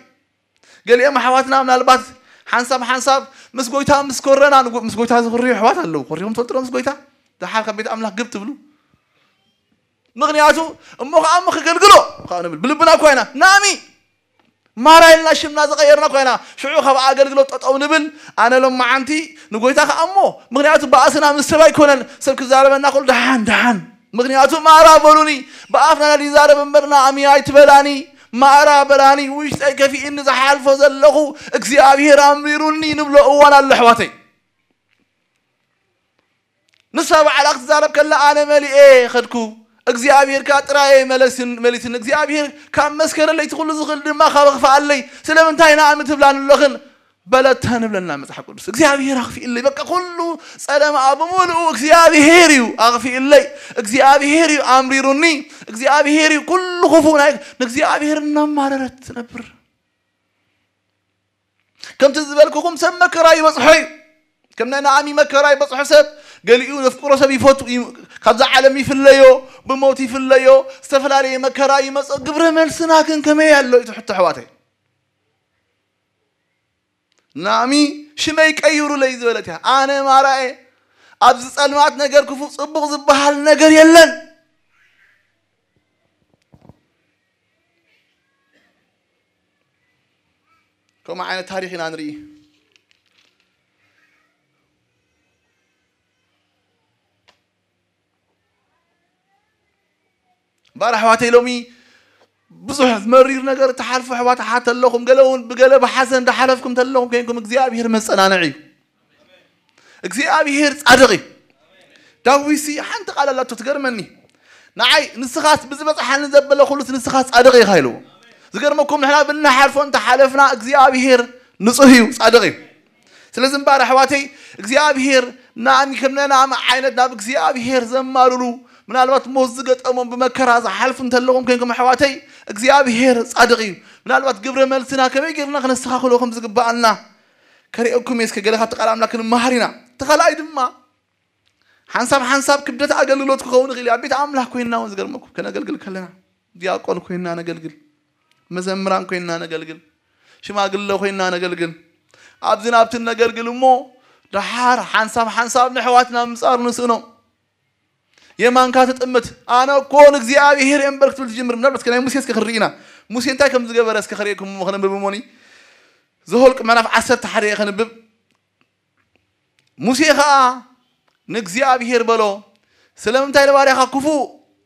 ገሊኦም ኣሕዋትና ምናልባት ሓንሳብ ሓንሳብ ምስ ጎይታ ምስ ኮረና ምስ ጎይታ ዝኽርዩ ኣሕዋት ኣለዉ ኮሪኹም ትፈልጥሎ ምስ ጎይታ ደሓር ካብ ቤት ኣምላኽ ግብ ትብሉ ምኽንያቱ እሞ ከዓ እሞ ክገልግሎ ካብ ንብል ብልብና እኳ ኢና ናሚ ማራ ኢልና ሽምና ዝቐየርና ኮይና ሽዑ ካብ ኣገልግሎት ጠጠው ንብል ኣነ ሎማዓንቲ ንጎይታ ከዓ እሞ ምክንያቱ በኣስና ምስ ሰብ ኣይኮነን ሰብ ክዛረበና ከሉ ደሓን ደሓን ምክንያቱ ማራ በሉኒ ብኣፍና ሊዛረብ እምበርና ኣሚ ኣይትበላኒ ማራ በላኒ ውሽጠይ ከፊእኒ ዝሓልፎ ዘለኹ እግዚኣብሔር ኣምሪሩኒ ንብሎ እዋን ኣሎ ኣሕዋተይ ንሳ ባዕላ ክትዛረብ ከላ ኣነ መሊኤ ኸድኩ እግዚኣብሔር ከኣ ጥራየ መለስን መሊስን እግዚኣብሔር ካብ መስከረለይ እቲ ኩሉ ዝኽእል ድማ ካብ ኣኽፍኣለይ ስለምንታይ ንኣሚ ትብላኒ ኣለኽን በለታ ንብለና መጽሓፍ ቅዱስ እግዚኣብሔር ኣኽፊእለይ በቃ ኩሉ ጸለማኣ ብምሉኡ እግዚኣብሔር እዩ ኣኽፊእለይ እግዚኣብሔር እዩ ኣምሪሩኒ እግዚኣብሔር እዩ ኩሉ ክፉእ ናይ ንእግዚኣብሔር እናማረረት ትነብር ከምቲ ዝበልኩኹም ሰብ መከራ ይበጽሖ እዩ። ከም ናይ ናኣሚ መከራ ይበጽሖ ሰብ፣ ገሊኡ ነፍቅሮ ሰብ ይፈቱ፣ ይ-፣ ካብዛ ዓለም ይፍለዮ፣ ብሞት ይፍለዮ፣ ዝተፈላለየ መከራ ይመጾ። ግብረ መልስና ግን ከመይ ኣሎ እዩ እቲ ሕቶ ኣሕዋተይ? ናኣሚ ሽመይ ቀይሩለይ ዝበለት እያ። ኣነ ማራ'የ፣ ኣብዚ ጸልማት ነገር ክፉእ ጽቡቕ ዝበሃል ነገር የለን። ከምኡ ዓይነት ታሪኽ ኢና ንርኢ። እምበኣር ኣሕዋተይ፣ ሎሚ ብዙሕ መሪር ነገር እትሓልፉ ኣሕዋት ኣሓት ኣለኹም። ገለ እውን ብገለ ብሓዘን እንዳሓለፍኩም ተለኹም ኮይንኩም እግዚኣብሔር መጸናንዒ እዩ። እግዚኣብሔር ጻድቕ እዩ። ዳዊትሲ ሓንቲ ቃል ኣላቶ ትገርመኒ። ንዓይ ንስኻስ ብዝበጽሓኒ ዘበለ ኩሉስ ንስኻ ጻድቕ ኢኻ ኢልዎ። ዝገርመኩም ንሕና ብንሓልፎ እንተሓለፍና እግዚኣብሔር ንጹህ እዩ፣ ጻድቕ እዩ። ስለዚ እምበኣር ኣሕዋተይ እግዚኣብሔር ንኣኒ ከም ናይ ናኣሚ ዓይነት ናብ እግዚኣብሔር ዘማርሩ ምናልባት ሞት ዝገጠሞም ብመከራ ዝሓልፉ እንተለኹም ኮይንኩም ኣሕዋተይ እግዚኣብሔር ጻድቕ እዩ። ምናልባት ግብረ መልስና ከመይ ጌርና ክነስተኻኽሎ ከም ዝግብኣና ከርእየኩም እየ። እስከ ገለ ካብቲ ቃል ኣምላክ ክንመሃር ኢና። እቲ ካልኣይ ድማ ሓንሳብ ሓንሳብ ክብደት ኣገልግሎት ክኸውን ይኽእል እዩ። ኣብ ቤት ኣምላክ ኮይንና እውን ዝገርመኩም ከነገልግል ከለና ዲያቆን ኮይንና ነገልግል፣ መዘምራን ኮይንና ነገልግል፣ ሽማግለ ኮይንና ነገልግል፣ ኣብዝን ኣብትን ነገልግል እሞ ደሓር ሓንሳብ ሓንሳብ ንሕዋትና ምጻር ንስእኖም። የማንካ ትጥምት ኣነ እኮ ንእግዚኣብሔር እየ እምበር ክትብል ትጅምር። ምናልባት እስከ ናይ ሙሴ እስከ ክንርኢ ኢና። ሙሴ እንታይ ከም ዝገበረ እስከ ከርእየኩም እሞ ከነንብብ እሞኒ። ዘኍልቍ ምዕራፍ ዓሰርተ ሓደ እየ ከንብብ። ሙሴ ኸኣ ንእግዚኣብሔር በሎ፣ ስለምንታይ ንባርያኻ ክፉእ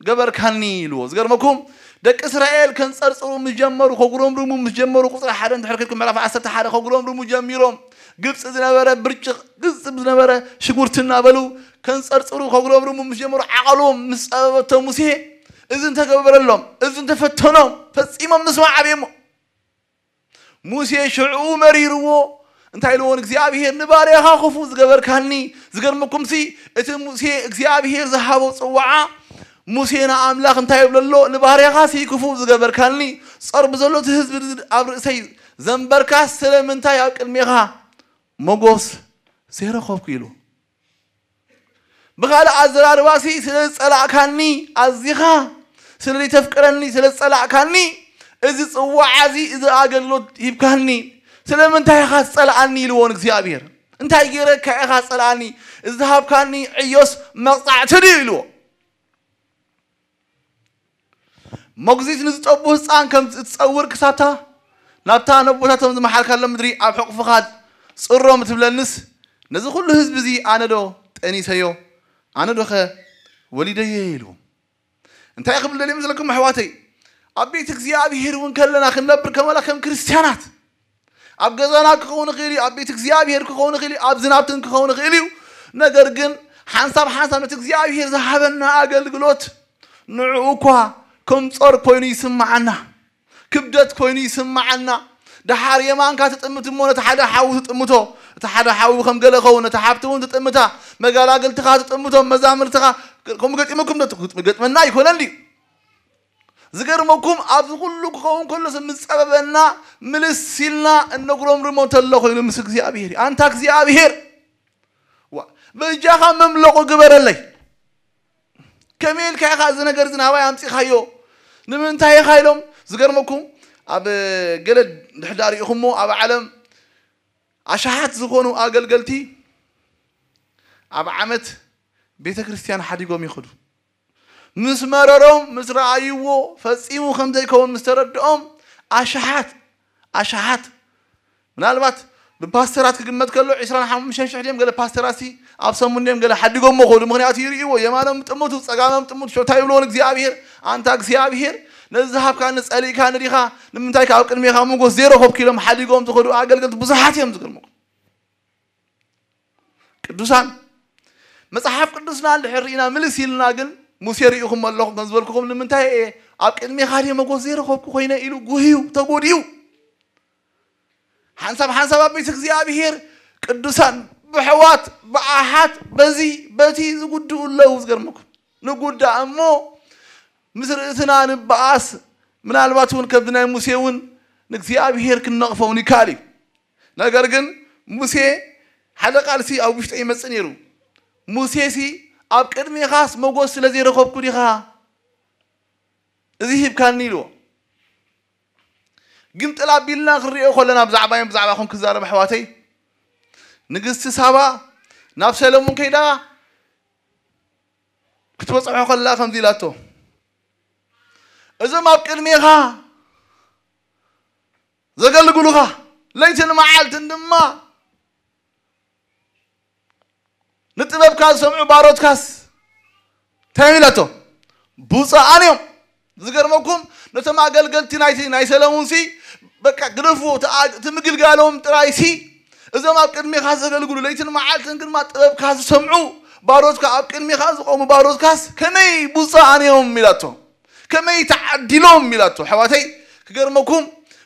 ገበርካኒ? ኢልዎ። ዝገርመኩም ደቂ እስራኤል ከንጸርጽሩ ምስ ጀመሩ፣ ከጉረምርሙ ምስ ጀመሩ፣ ቁጽሪ ሓደ እንድሕር ከድኩም ምዕራፍ ዓሰርተ ሓደ ከጉረምርሙ ጀሚሮም፣ ግብጺ ዝነበረ ብርጭቕ፣ ግብጺ ዝነበረ ሽጉርቲ እናበሉ ከንጸርጽሩ ከጉረምርሙ ምስ ጀመሩ፣ ዓቐሎም ምስ ጸበበቶ ሙሴ፣ እዚ እንተገበረሎም፣ እዚ እንተፈተኖም፣ ፈጺሞም ምስማዕ ኣብየሞ። ሙሴ ሽዑ መሪርዎ እንታይ ኢልዎ ንእግዚኣብሔር? ንባርያኻ ክፉእ ዝገበርካኒ። ዝገርመኩምሲ እቲ ሙሴ እግዚኣብሔር ዝሃቦ ጽዋዓ ሙሴ ንኣምላኽ እንታይ ይብሎ ኣሎ? ንባርያኻሲ ክፉእ ዝገበርካኒ፣ ጸር ብዘሎ እቲ ህዝቢ ኣብ ርእሰይ ዘንበርካስ ስለምንታይ ኣብ ቅድሜኻ መጎስ ዘይረኸብኩ? ኢሉ። ብኻልእ ኣዘራርባሲ ስለ ዝጸላእካኒ ኣዚኻ ስለ ዘይተፍቅረኒ ስለ ዝጸላእካኒ እዚ ጽዋዓ እዚ እዚ ኣገልግሎት ሂብካኒ ስለምንታይ ኢኻ ትጸልኣኒ? ኢልዎ ንእግዚኣብሔር። እንታይ ገይረካ ኢኻ ትጸልኣኒ? እዚ ዝሃብካኒ ዕዮስ መቕጻዕቲ ድዩ? ኢልዎ። መጉዚት ንዝጠቡ ህፃን ከም እትፀውር ክሳታ ናብታ ነቦታቶም ዝመሓልካሎም ምድሪ ኣብ ሕቑፍኻ ፅሮም እትብለንስ ነዚ ኩሉ ህዝቢ እዚ ኣነ ዶ ጠኒሰዮ? ኣነ ዶኸ ወሊደዮ? ኢሉ እንታይ ክብል ደልዮም ዘለኩም ኣሕዋተይ? ኣብ ቤት እግዚኣብሔር እውን ከለና ክንነብር ከመላ ከም ክርስቲያናት ኣብ ገዛና ክኸውን ይኽእል እዩ፣ ኣብ ቤት እግዚኣብሔር ክኸውን ይኽእል እዩ፣ ኣብ ዝናብትን ክኸውን ይኽእል እዩ። ነገር ግን ሓንሳብ ሓንሳብ ነቲ እግዚኣብሔር ዝሃበና ኣገልግሎት ንዕኡ እኳ ከም ጾር ኮይኑ ይስምዓና፣ ክብደት ኮይኑ ይስምዓና። ደሓር የማንካ ትጥምት እሞ ነቲ ሓደ ሓዊ ትጥምቶ፣ እቲ ሓደ ሓዊ ከም ገለ ኸውን ነቲ ሓብቲ እውን ትጥምታ፣ መጋላግልትኻ ትጥምቶም፣ መዛምርትኻ። ከምኡ ገጢሙኩም ዶ? ገጥመና ኣይኮነን ድዩ? ዝገርመኩም ኣብዚ ኩሉ ክኸውን ከሎ ምስ ጸበበና ምልስ ኢልና እነጉረምርሞ እንተሎ ኮይኑ ምስ እግዚኣብሔር እዩ። ኣንታ እግዚኣብሔር ዋ በጃኻ መምለቑ ግበረለይ። ከመይ ኢልካ ኢኻ እዚ ነገር እዚ ናባይ ኣምጺኻዮ? ንምንታይ ኢኻ ኢሎም ዝገርመኩም ኣብ ገለ ድሕዳ ሪኢኹሞ ኣብ ዓለም ኣሽሓት ዝኾኑ ኣገልገልቲ ኣብ ዓመት ቤተ ክርስቲያን ሓዲጎም ይኸዱ። ምስ መረሮም ምስ ረኣይዎ ፈጺሙ ከም ዘይከውን ምስ ተረድኦም ኣሽሓት ኣሽሓት ምናልባት ብፓስተራት ክግመት ከሎ ዕስራን ሓሙሽተን ሽሕ ድዮም ገለ ፓስተራት ሲ ኣብ ሰሙን ድዮም ገለ ሓዲጎሞ ከዱ። ምኽንያቱ ይርእይዎ የማኖም ጥምቱ ጸጋሞም ጥምቱ ሸታ ይብልዎ ንእግዚኣብሔር ኣንታ እግዚኣብሔር ነዚ ዝሃብካኒ ጸሊእካኒ ዲኻ? ንምንታይ ካብ ቅድሜኻ ሞጎስ ዘይረኸብኩ ኢሎም ሓዲጎም ዝኸዱ ኣገልገልቲ ብዙሓት እዮም። ዝገርመኩም ቅዱሳን መጽሓፍ ቅዱስና እንድሕር ርኢና ምልስ ኢልና ግን ሙሴ ርኢኹም ኣለኹም ከም ዝበልኩኹም ንምንታይ እየ ኣብ ቅድሜኻ ድየ መጎስ ዘይረኸብኩ ኮይነ ኢሉ ጉህዩ ተጎድዩ። ሓንሳብ ሓንሳብ ኣብ ቤት እግዚኣብሔር ቅዱሳን ብሕዋት ብኣሓት በዚ በቲ ዝጉድኡ ኣለዉ። ዝገርመኩም ንጉዳእ እሞ ምስ ርእስና ንበኣስ ምናልባት እውን ከምዚ ናይ ሙሴ እውን ንእግዚኣብሔር ክንነቕፎ እውን ይከኣል እዩ። ነገር ግን ሙሴ ሓደ ቃልሲ ኣብ ውሽጡ ይመጽእ ነይሩ። ሙሴሲ ኣብ ቅድሜኻስ መጎስ ስለ ዘይረኸብኩ ዲኻ እዚ ሂብካኒ ኢልዎ። ግን ጥላብ ቢልና ክንሪኦ ከለና ብዛዕባዮም ብዛዕባኹም ክዛረብ ኣሕዋተይ፣ ንግስቲ ሳባ ናብ ሰለሙን ከይዳ ክትበጽሖ ከላ ከምዚ ኢላቶ፣ እዞም ኣብ ቅድሜኻ ዘገልግሉኻ ለይትን መዓልትን ድማ ንጥበብካ ዝሰምዑ ባሮትካስ እንታይ ኢላቶ? ብፁዓን እዮም። ዝገርመኩም ነቶም ኣገልገልቲ ናይቲ ናይ ሰለሙንሲ በቃ ግደፍዎ፣ እቲ ኣ- እቲ ምግልጋሎም ጥራይሲ እዞም ኣብ ቅድሜኻ ዘገልግሉ ለይትን መዓልትን ግድማ ጥበብካ ዝሰምዑ ባሮትካ ኣብ ቅድሜኻ ዝቆሙ ባሮትካስ ከመይ ብፁዓን እዮም ኢላቶ። ከመይ ተዓዲሎም ኢላቶ። ኣሕዋተይ ክገርመኩም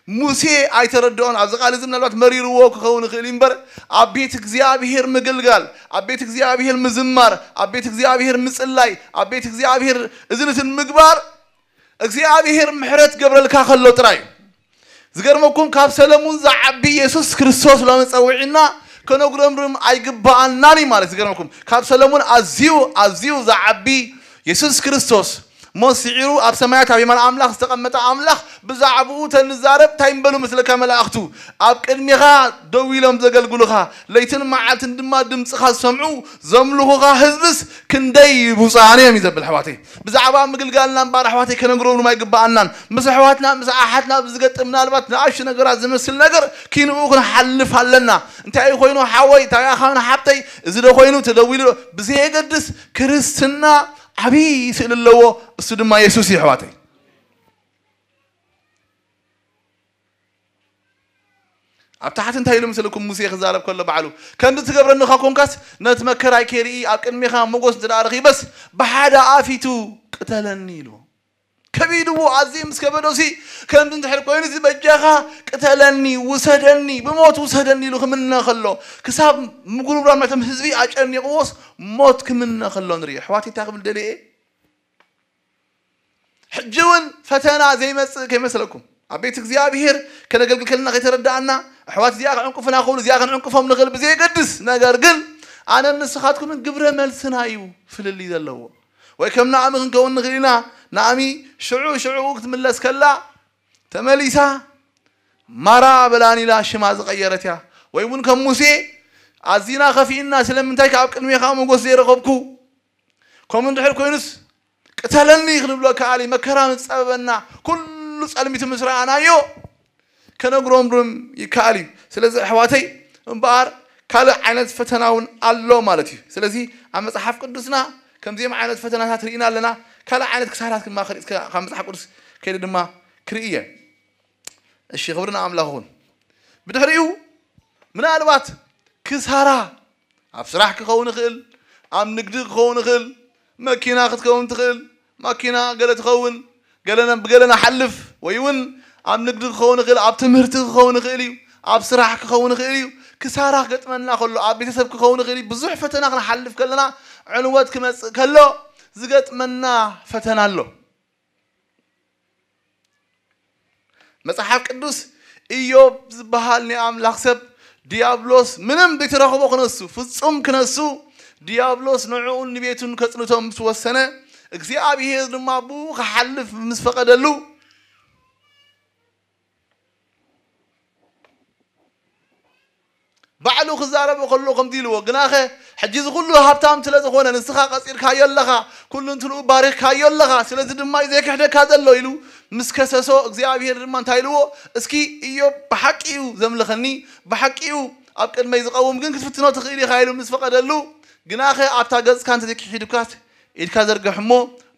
ሙሴ ኣይተረድኦን። ኣብዚ ቃል እዚ ምናልባት መሪርዎ ክኸውን ይኽእል እዩ እምበር ኣብ ቤት እግዚኣብሔር ምግልጋል፣ ኣብ ቤት እግዚኣብሔር ምዝማር፣ ኣብ ቤት እግዚኣብሔር ምጽላይ፣ ኣብ ቤት እግዚኣብሔር እዝንትን ምግባር እግዚኣብሔር ምሕረት ገብረልካ ከሎ ጥራይ እዩ። ዝገርመኩም ካብ ሰለሙን ዝዓቢ ኢየሱስ ክርስቶስ ሎሚ ጸዊዕና ከነጉረምርም ኣይግባኣናን እዩ ማለት። ዝገርመኩም ካብ ሰለሙን ኣዝዩ ኣዝዩ ዝዓቢ ኢየሱስ ክርስቶስ ሞት ስዒሩ ኣብ ሰማያት ኣብ የማን ኣምላኽ ዝተቐመጠ ኣምላኽ ብዛዕባኡ ተንዛረብ እንታይ እምበሉ መስለካ መላእኽቱ ኣብ ቅድሜኻ ደው ኢሎም ዘገልግሉኻ ለይትን መዓልትን ድማ ድምፅኻ ዝሰምዑ ዘምልኹኻ ህዝብስ ክንደይ ብፁዓን እዮም እዩ ዘብል ኣሕዋተይ። ብዛዕባ ምግልጋልና እምበኣር ኣሕዋተይ ከነግሮም ኣይግባኣናን። ምስ ኣሕዋትና ምስ ኣሓትና ብዝገጥም ምናልባት ንኣሽቱ ነገራት ዝመስል ነገር ኪንኡ ክንሓልፍ ኣለና። እንታይ ኮይኑ ሓወይ እንታይ ኣኻን ሓብተይ እዚ ዶ ኮይኑ ተደዊሉ ዶ ብዘየገድስ ክርስትና ዓብዪ ስእሊ ኣለዎ። እሱ ድማ የሱስ እዩ ኣሕዋተይ። ኣብ ታሕቲ እንታይ ኢሉ ምስልኩም ሙሴ ክዛረብ ከሎ ባዕሉ ከምዚ ትገብረኒ ካ ኮንካስ ነቲ መከራይ ከይርኢ ኣብ ቅድሜኻ ሞጎስ እንተ ደኣ ረኺበስ ብሓደ ኣፊቱ ቅተለኒ ኢሉ ከቢድዎ ኣዝዩ ምስ ከበዶሲ ከምዚ እንድሕር ኮይኑ እዚ በጃኻ ቅተለኒ ውሰደኒ ብሞት ውሰደኒ ኢሉ ክምነ ከሎ ክሳብ ምጉርምራም ናይቶም ህዝቢ ኣጨኒቕዎስ ሞት ክምነ ከሎ ንርኢ ኣሕዋት እንታይ ክብል ደልየ ሕጂ እውን ፈተና ዘይመጽእ ከይመስለኩም ኣብ ቤት እግዚኣብሔር ከነገልግል ከለና ከይተረዳእና ኣሕዋት እዚኣ ክዕንቅፉና ክብሉ እዚኣ ክንዕንቅፎም ንኽእል ብዘየገድስ ነገር ግን ኣነ ንስኻትኩምን ግብረ መልስና እዩ ፍልልይ ዘለዎ ወይ ከም ናእሚ ክንከውን ንኽእል ኢና ናእሚ ሽዑ ሽዑ ክትምለስ ከላ ተመሊሳ ማራ በላኒላ ሽማ ዝቐየረት እያ ወይ እውን ከም ሙሴ ኣዚና ከፊእና ስለምንታይ ካብ ቅድሜኻ ሞጎስ ዘይረኸብኩ ከምኡ እንድሕር ኮይኑስ ቅተለኒ ክንብሎ ከኣል እዩ መከራ ምስ ጸበበና ኩሉ ጸልሚቱ ምስ ረኣናዮ ከነጉረምርም ይከኣል እዩ ስለዚ ኣሕዋተይ እምበኣር ካልእ ዓይነት ፈተና እውን ኣሎ ማለት እዩ ስለዚ ኣብ መጽሓፍ ቅዱስና ከምዚኦም ዓይነት ፈተናታት ርኢና ኣለና ካልእ ዓይነት ክሳራት ክማኸር ካብ መጽሓፍ ቅዱስ ከይደ ድማ ክርኢ እየ እሺ ክብሪ ንኣምላኽ ይኹን ብድሕሪኡ ምናልባት ክሳራ ኣብ ስራሕ ክኸውን ይኽእል ኣብ ንግዲ ክኸውን ይኽእል መኪና ክትከውን ትኽእል ማኪና ገለ ትኸውን ገለ ብገለ ንሓልፍ ወይ እውን ኣብ ንግዲ ክኸውን ይኽእል ኣብ ትምህርቲ ክኸውን ይኽእል እዩ ኣብ ስራሕ ክኸውን ይኽእል እዩ ክሳራ ክገጥመና ከሎ ኣብ ቤተሰብ ክኸውን ይኽእል እዩ ብዙሕ ፈተና ክንሓልፍ ከለና ዕንወት ክመፅእ ከሎ ዝገጥመና ፈተና ኣሎ መጽሓፍ ቅዱስ ኢዮብ ዝበሃል ናይ ኣምላኽ ሰብ ዲያብሎስ ምንም ዘይተረኽቦ ክነሱ ፍጹም ክነሱ ዲያብሎስ ንዕኡን ንቤቱን ከጽንቶም ምስ ወሰነ እግዚኣብሔር ድማ ብኡ ክሓልፍ ምስ ፈቐደሉ ባዕሉ ክዛረቦ ከሎ ከምዚ ኢልዎ፣ ግናኸ ሕጂ እዚ ኩሉ ሃብታም ስለ ዝኾነ ንስኻ ቀጺርካዮ ኣለኻ፣ ኩሉ እንትንኡ ባሪኽካዮ ኣለኻ፣ ስለዚ ድማ እዩ ዘይክሕደካ ዘሎ ኢሉ ምስ ከሰሶ፣ እግዚኣብሄር ድማ እንታይ ኢልዎ? እስኪ ኢዮብ ብሓቂ እዩ ዘምልኸኒ፣ ብሓቂ እዩ ኣብ ቅድመይ ዝቐውም፣ ግን ክትፍትኖ ትኽእል ኢኻ ኢሉ ምስ ፈቐደሉ፣ ግናኸ ኣብታ ገጽካ እንተዘይክሒዱካስ ኢድካ ዘርግሕ እሞ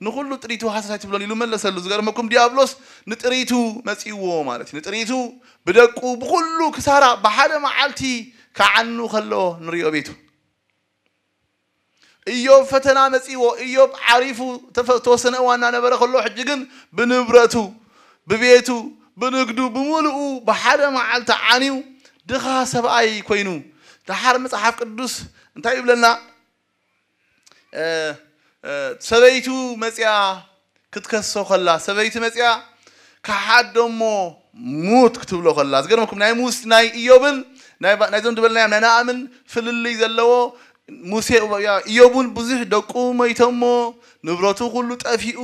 ንኹሉ ጥሪቱ ሃሰስ ኣይትብሎን ኢሉ መለሰሉ። ዝገርመኩም ዲያብሎስ ንጥሪቱ መጺእዎ ማለት እዩ። ንጥሪቱ ብደቁ ብኹሉ ክሳራ ብሓደ መዓልቲ ክዓኑ ከሎ ንሪኦ ቤቱ። ኢዮብ ፈተና መጺእዎ። ኢዮብ ዓሪፉ ተፈ- ተወሰነ እዋን እናነበረ ከሎ ሕጂ ግን ብንብረቱ፣ ብቤቱ፣ ብንግዱ፣ ብምሉኡ ብሓደ መዓልቲ ዓንዩ ድኻ ሰብኣይ ኮይኑ። ደሓር መጽሓፍ ቅዱስ እንታይ ይብለና? እ፣ እ፣ ሰበይቱ መጽያ ክትከሶ ከላ፣ ሰበይቲ መጽያ ከሓዶ እሞ ሙት ክትብሎ ከላ፣ ዝገርመኩም ናይ ሙስ ናይ ኢዮብን ናይ ባ- ናይዞም ዝበልናዮም ናይ ነኣምን ፍልልይ ዘለዎ ሙሴ፣ ያ- ኢዮብ እውን ብዙሕ ደቁ መይቶሞ፣ ንብረቱ ኩሉ ጠፊኡ፣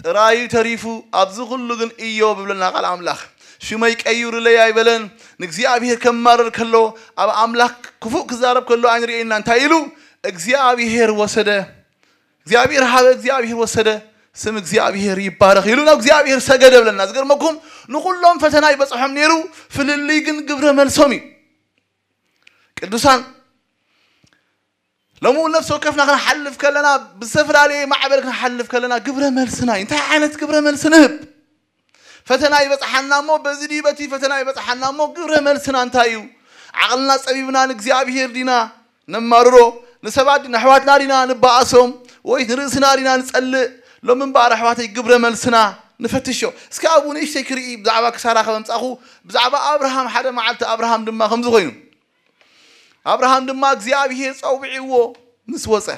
ጥራዩ ተሪፉ፣ ኣብዚ ኩሉ ግን ኢዮብ ይብለና ቃል ኣምላኽ። ሽመይ ቀይሩለይ ኣይበለን። ንእግዚኣብሔር ከማርር ከሎ፣ ኣብ ኣምላኽ ክፉእ ክዛረብ ከሎ ኣይንርእየና። እንታይ ኢሉ? እግዚኣብሔር ወሰደ፣ እግዚኣብሔር ሃበ፣ እግዚኣብሔር ወሰደ፣ ስም እግዚኣብሔር ይባረኽ ኢሉ ናብ እግዚኣብሔር ሰገደ ብለና። ዝገርመኩም፣ ንኹሎም ፈተና ይበጽሖም ነይሩ፣ ፍልልይ ግን ግብረ መልሶም እዩ። ቅዱሳን፣ ሎሚ እውን ነፍሲ ወከፍና ክንሓልፍ ከለና፣ ብዝተፈላለየ ማዕበል ክንሓልፍ ከለና፣ ግብረ መልስና እዩ። እንታይ ዓይነት ግብረ መልሲ ንህብ? ፈተና ይበጽሓና እሞ፣ በዚ ድዩ በቲ ፈተና ይበጽሓና እሞ፣ ግብረ መልስና እንታይ እዩ? ዓቕልና ጸቢብና ንእግዚኣብሔር ዲና ነማርሮ? ንሰባት ዲ- ንኣሕዋትና ዲና ንበኣሶም? ወይስ ንርእስና ዲና ንጸልእ? ሎሚ እምበኣር ኣሕዋተይ ግብረ መልስና ንፈትሾ። እስኪ ኣብኡ ንእሽተይ ክርኢ ብዛዕባ ክሳራ ከም ኣምጻኹ፣ ብዛዕባ ኣብርሃም ሓደ መዓልቲ ኣብርሃም ድማ ከምዚ ኮይኑ። ኣብርሃም ድማ እግዚኣብሔር ጸዊዕዎ ምስ ወጸ።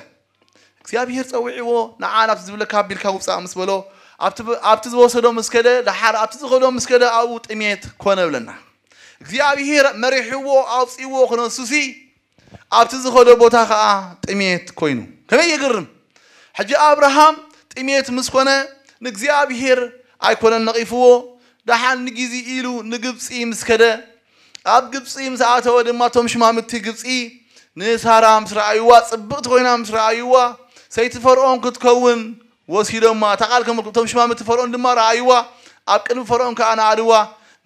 እግዚኣብሔር ጸዊዕዎ፣ ንዓ ናብቲ ዝብለካ ኣቢልካ ውጻእ ምስ በሎ፣ ኣብቲ ብ- ኣብቲ ዝወሰዶ ምስ ከደ፣ ደሓር ኣብቲ ዝኸዶ ምስ ከደ ኣብኡ ጥሜት ኮነ ብለና። እግዚኣብሔር መሪሕዎ ኣውጺእዎ ክነሱሲ ኣብቲ ዝኸዶ ቦታ ኸዓ ጥሜት ኮይኑ። ከመይ የግርም! ሕጂ ኣብርሃም ጥሜት ምስ ኮነ ንእግዚኣብሔር ኣይኮነን ነቒፍዎ፣ ደሓን ንጊዜ ኢሉ ንግብጺ ምስ ከደ፣ ኣብ ግብጺ ምስ ኣተወ ድማ እቶም ሽማምቲ ግብጺ ንሳራ ምስ ረኣይዋ፣ ጽብቕቲ ኮይና ምስ ረኣይዋ፣ ሰይቲ ፈርዖን ክትከውን ወሲዶማ። እታ ቃል ከም እቶም ሽማምቲ ፈርዖን ድማ ረኣይዋ፣ ኣብ ቅድሚ ፈርዖን ከኣ ነኣድዋ፣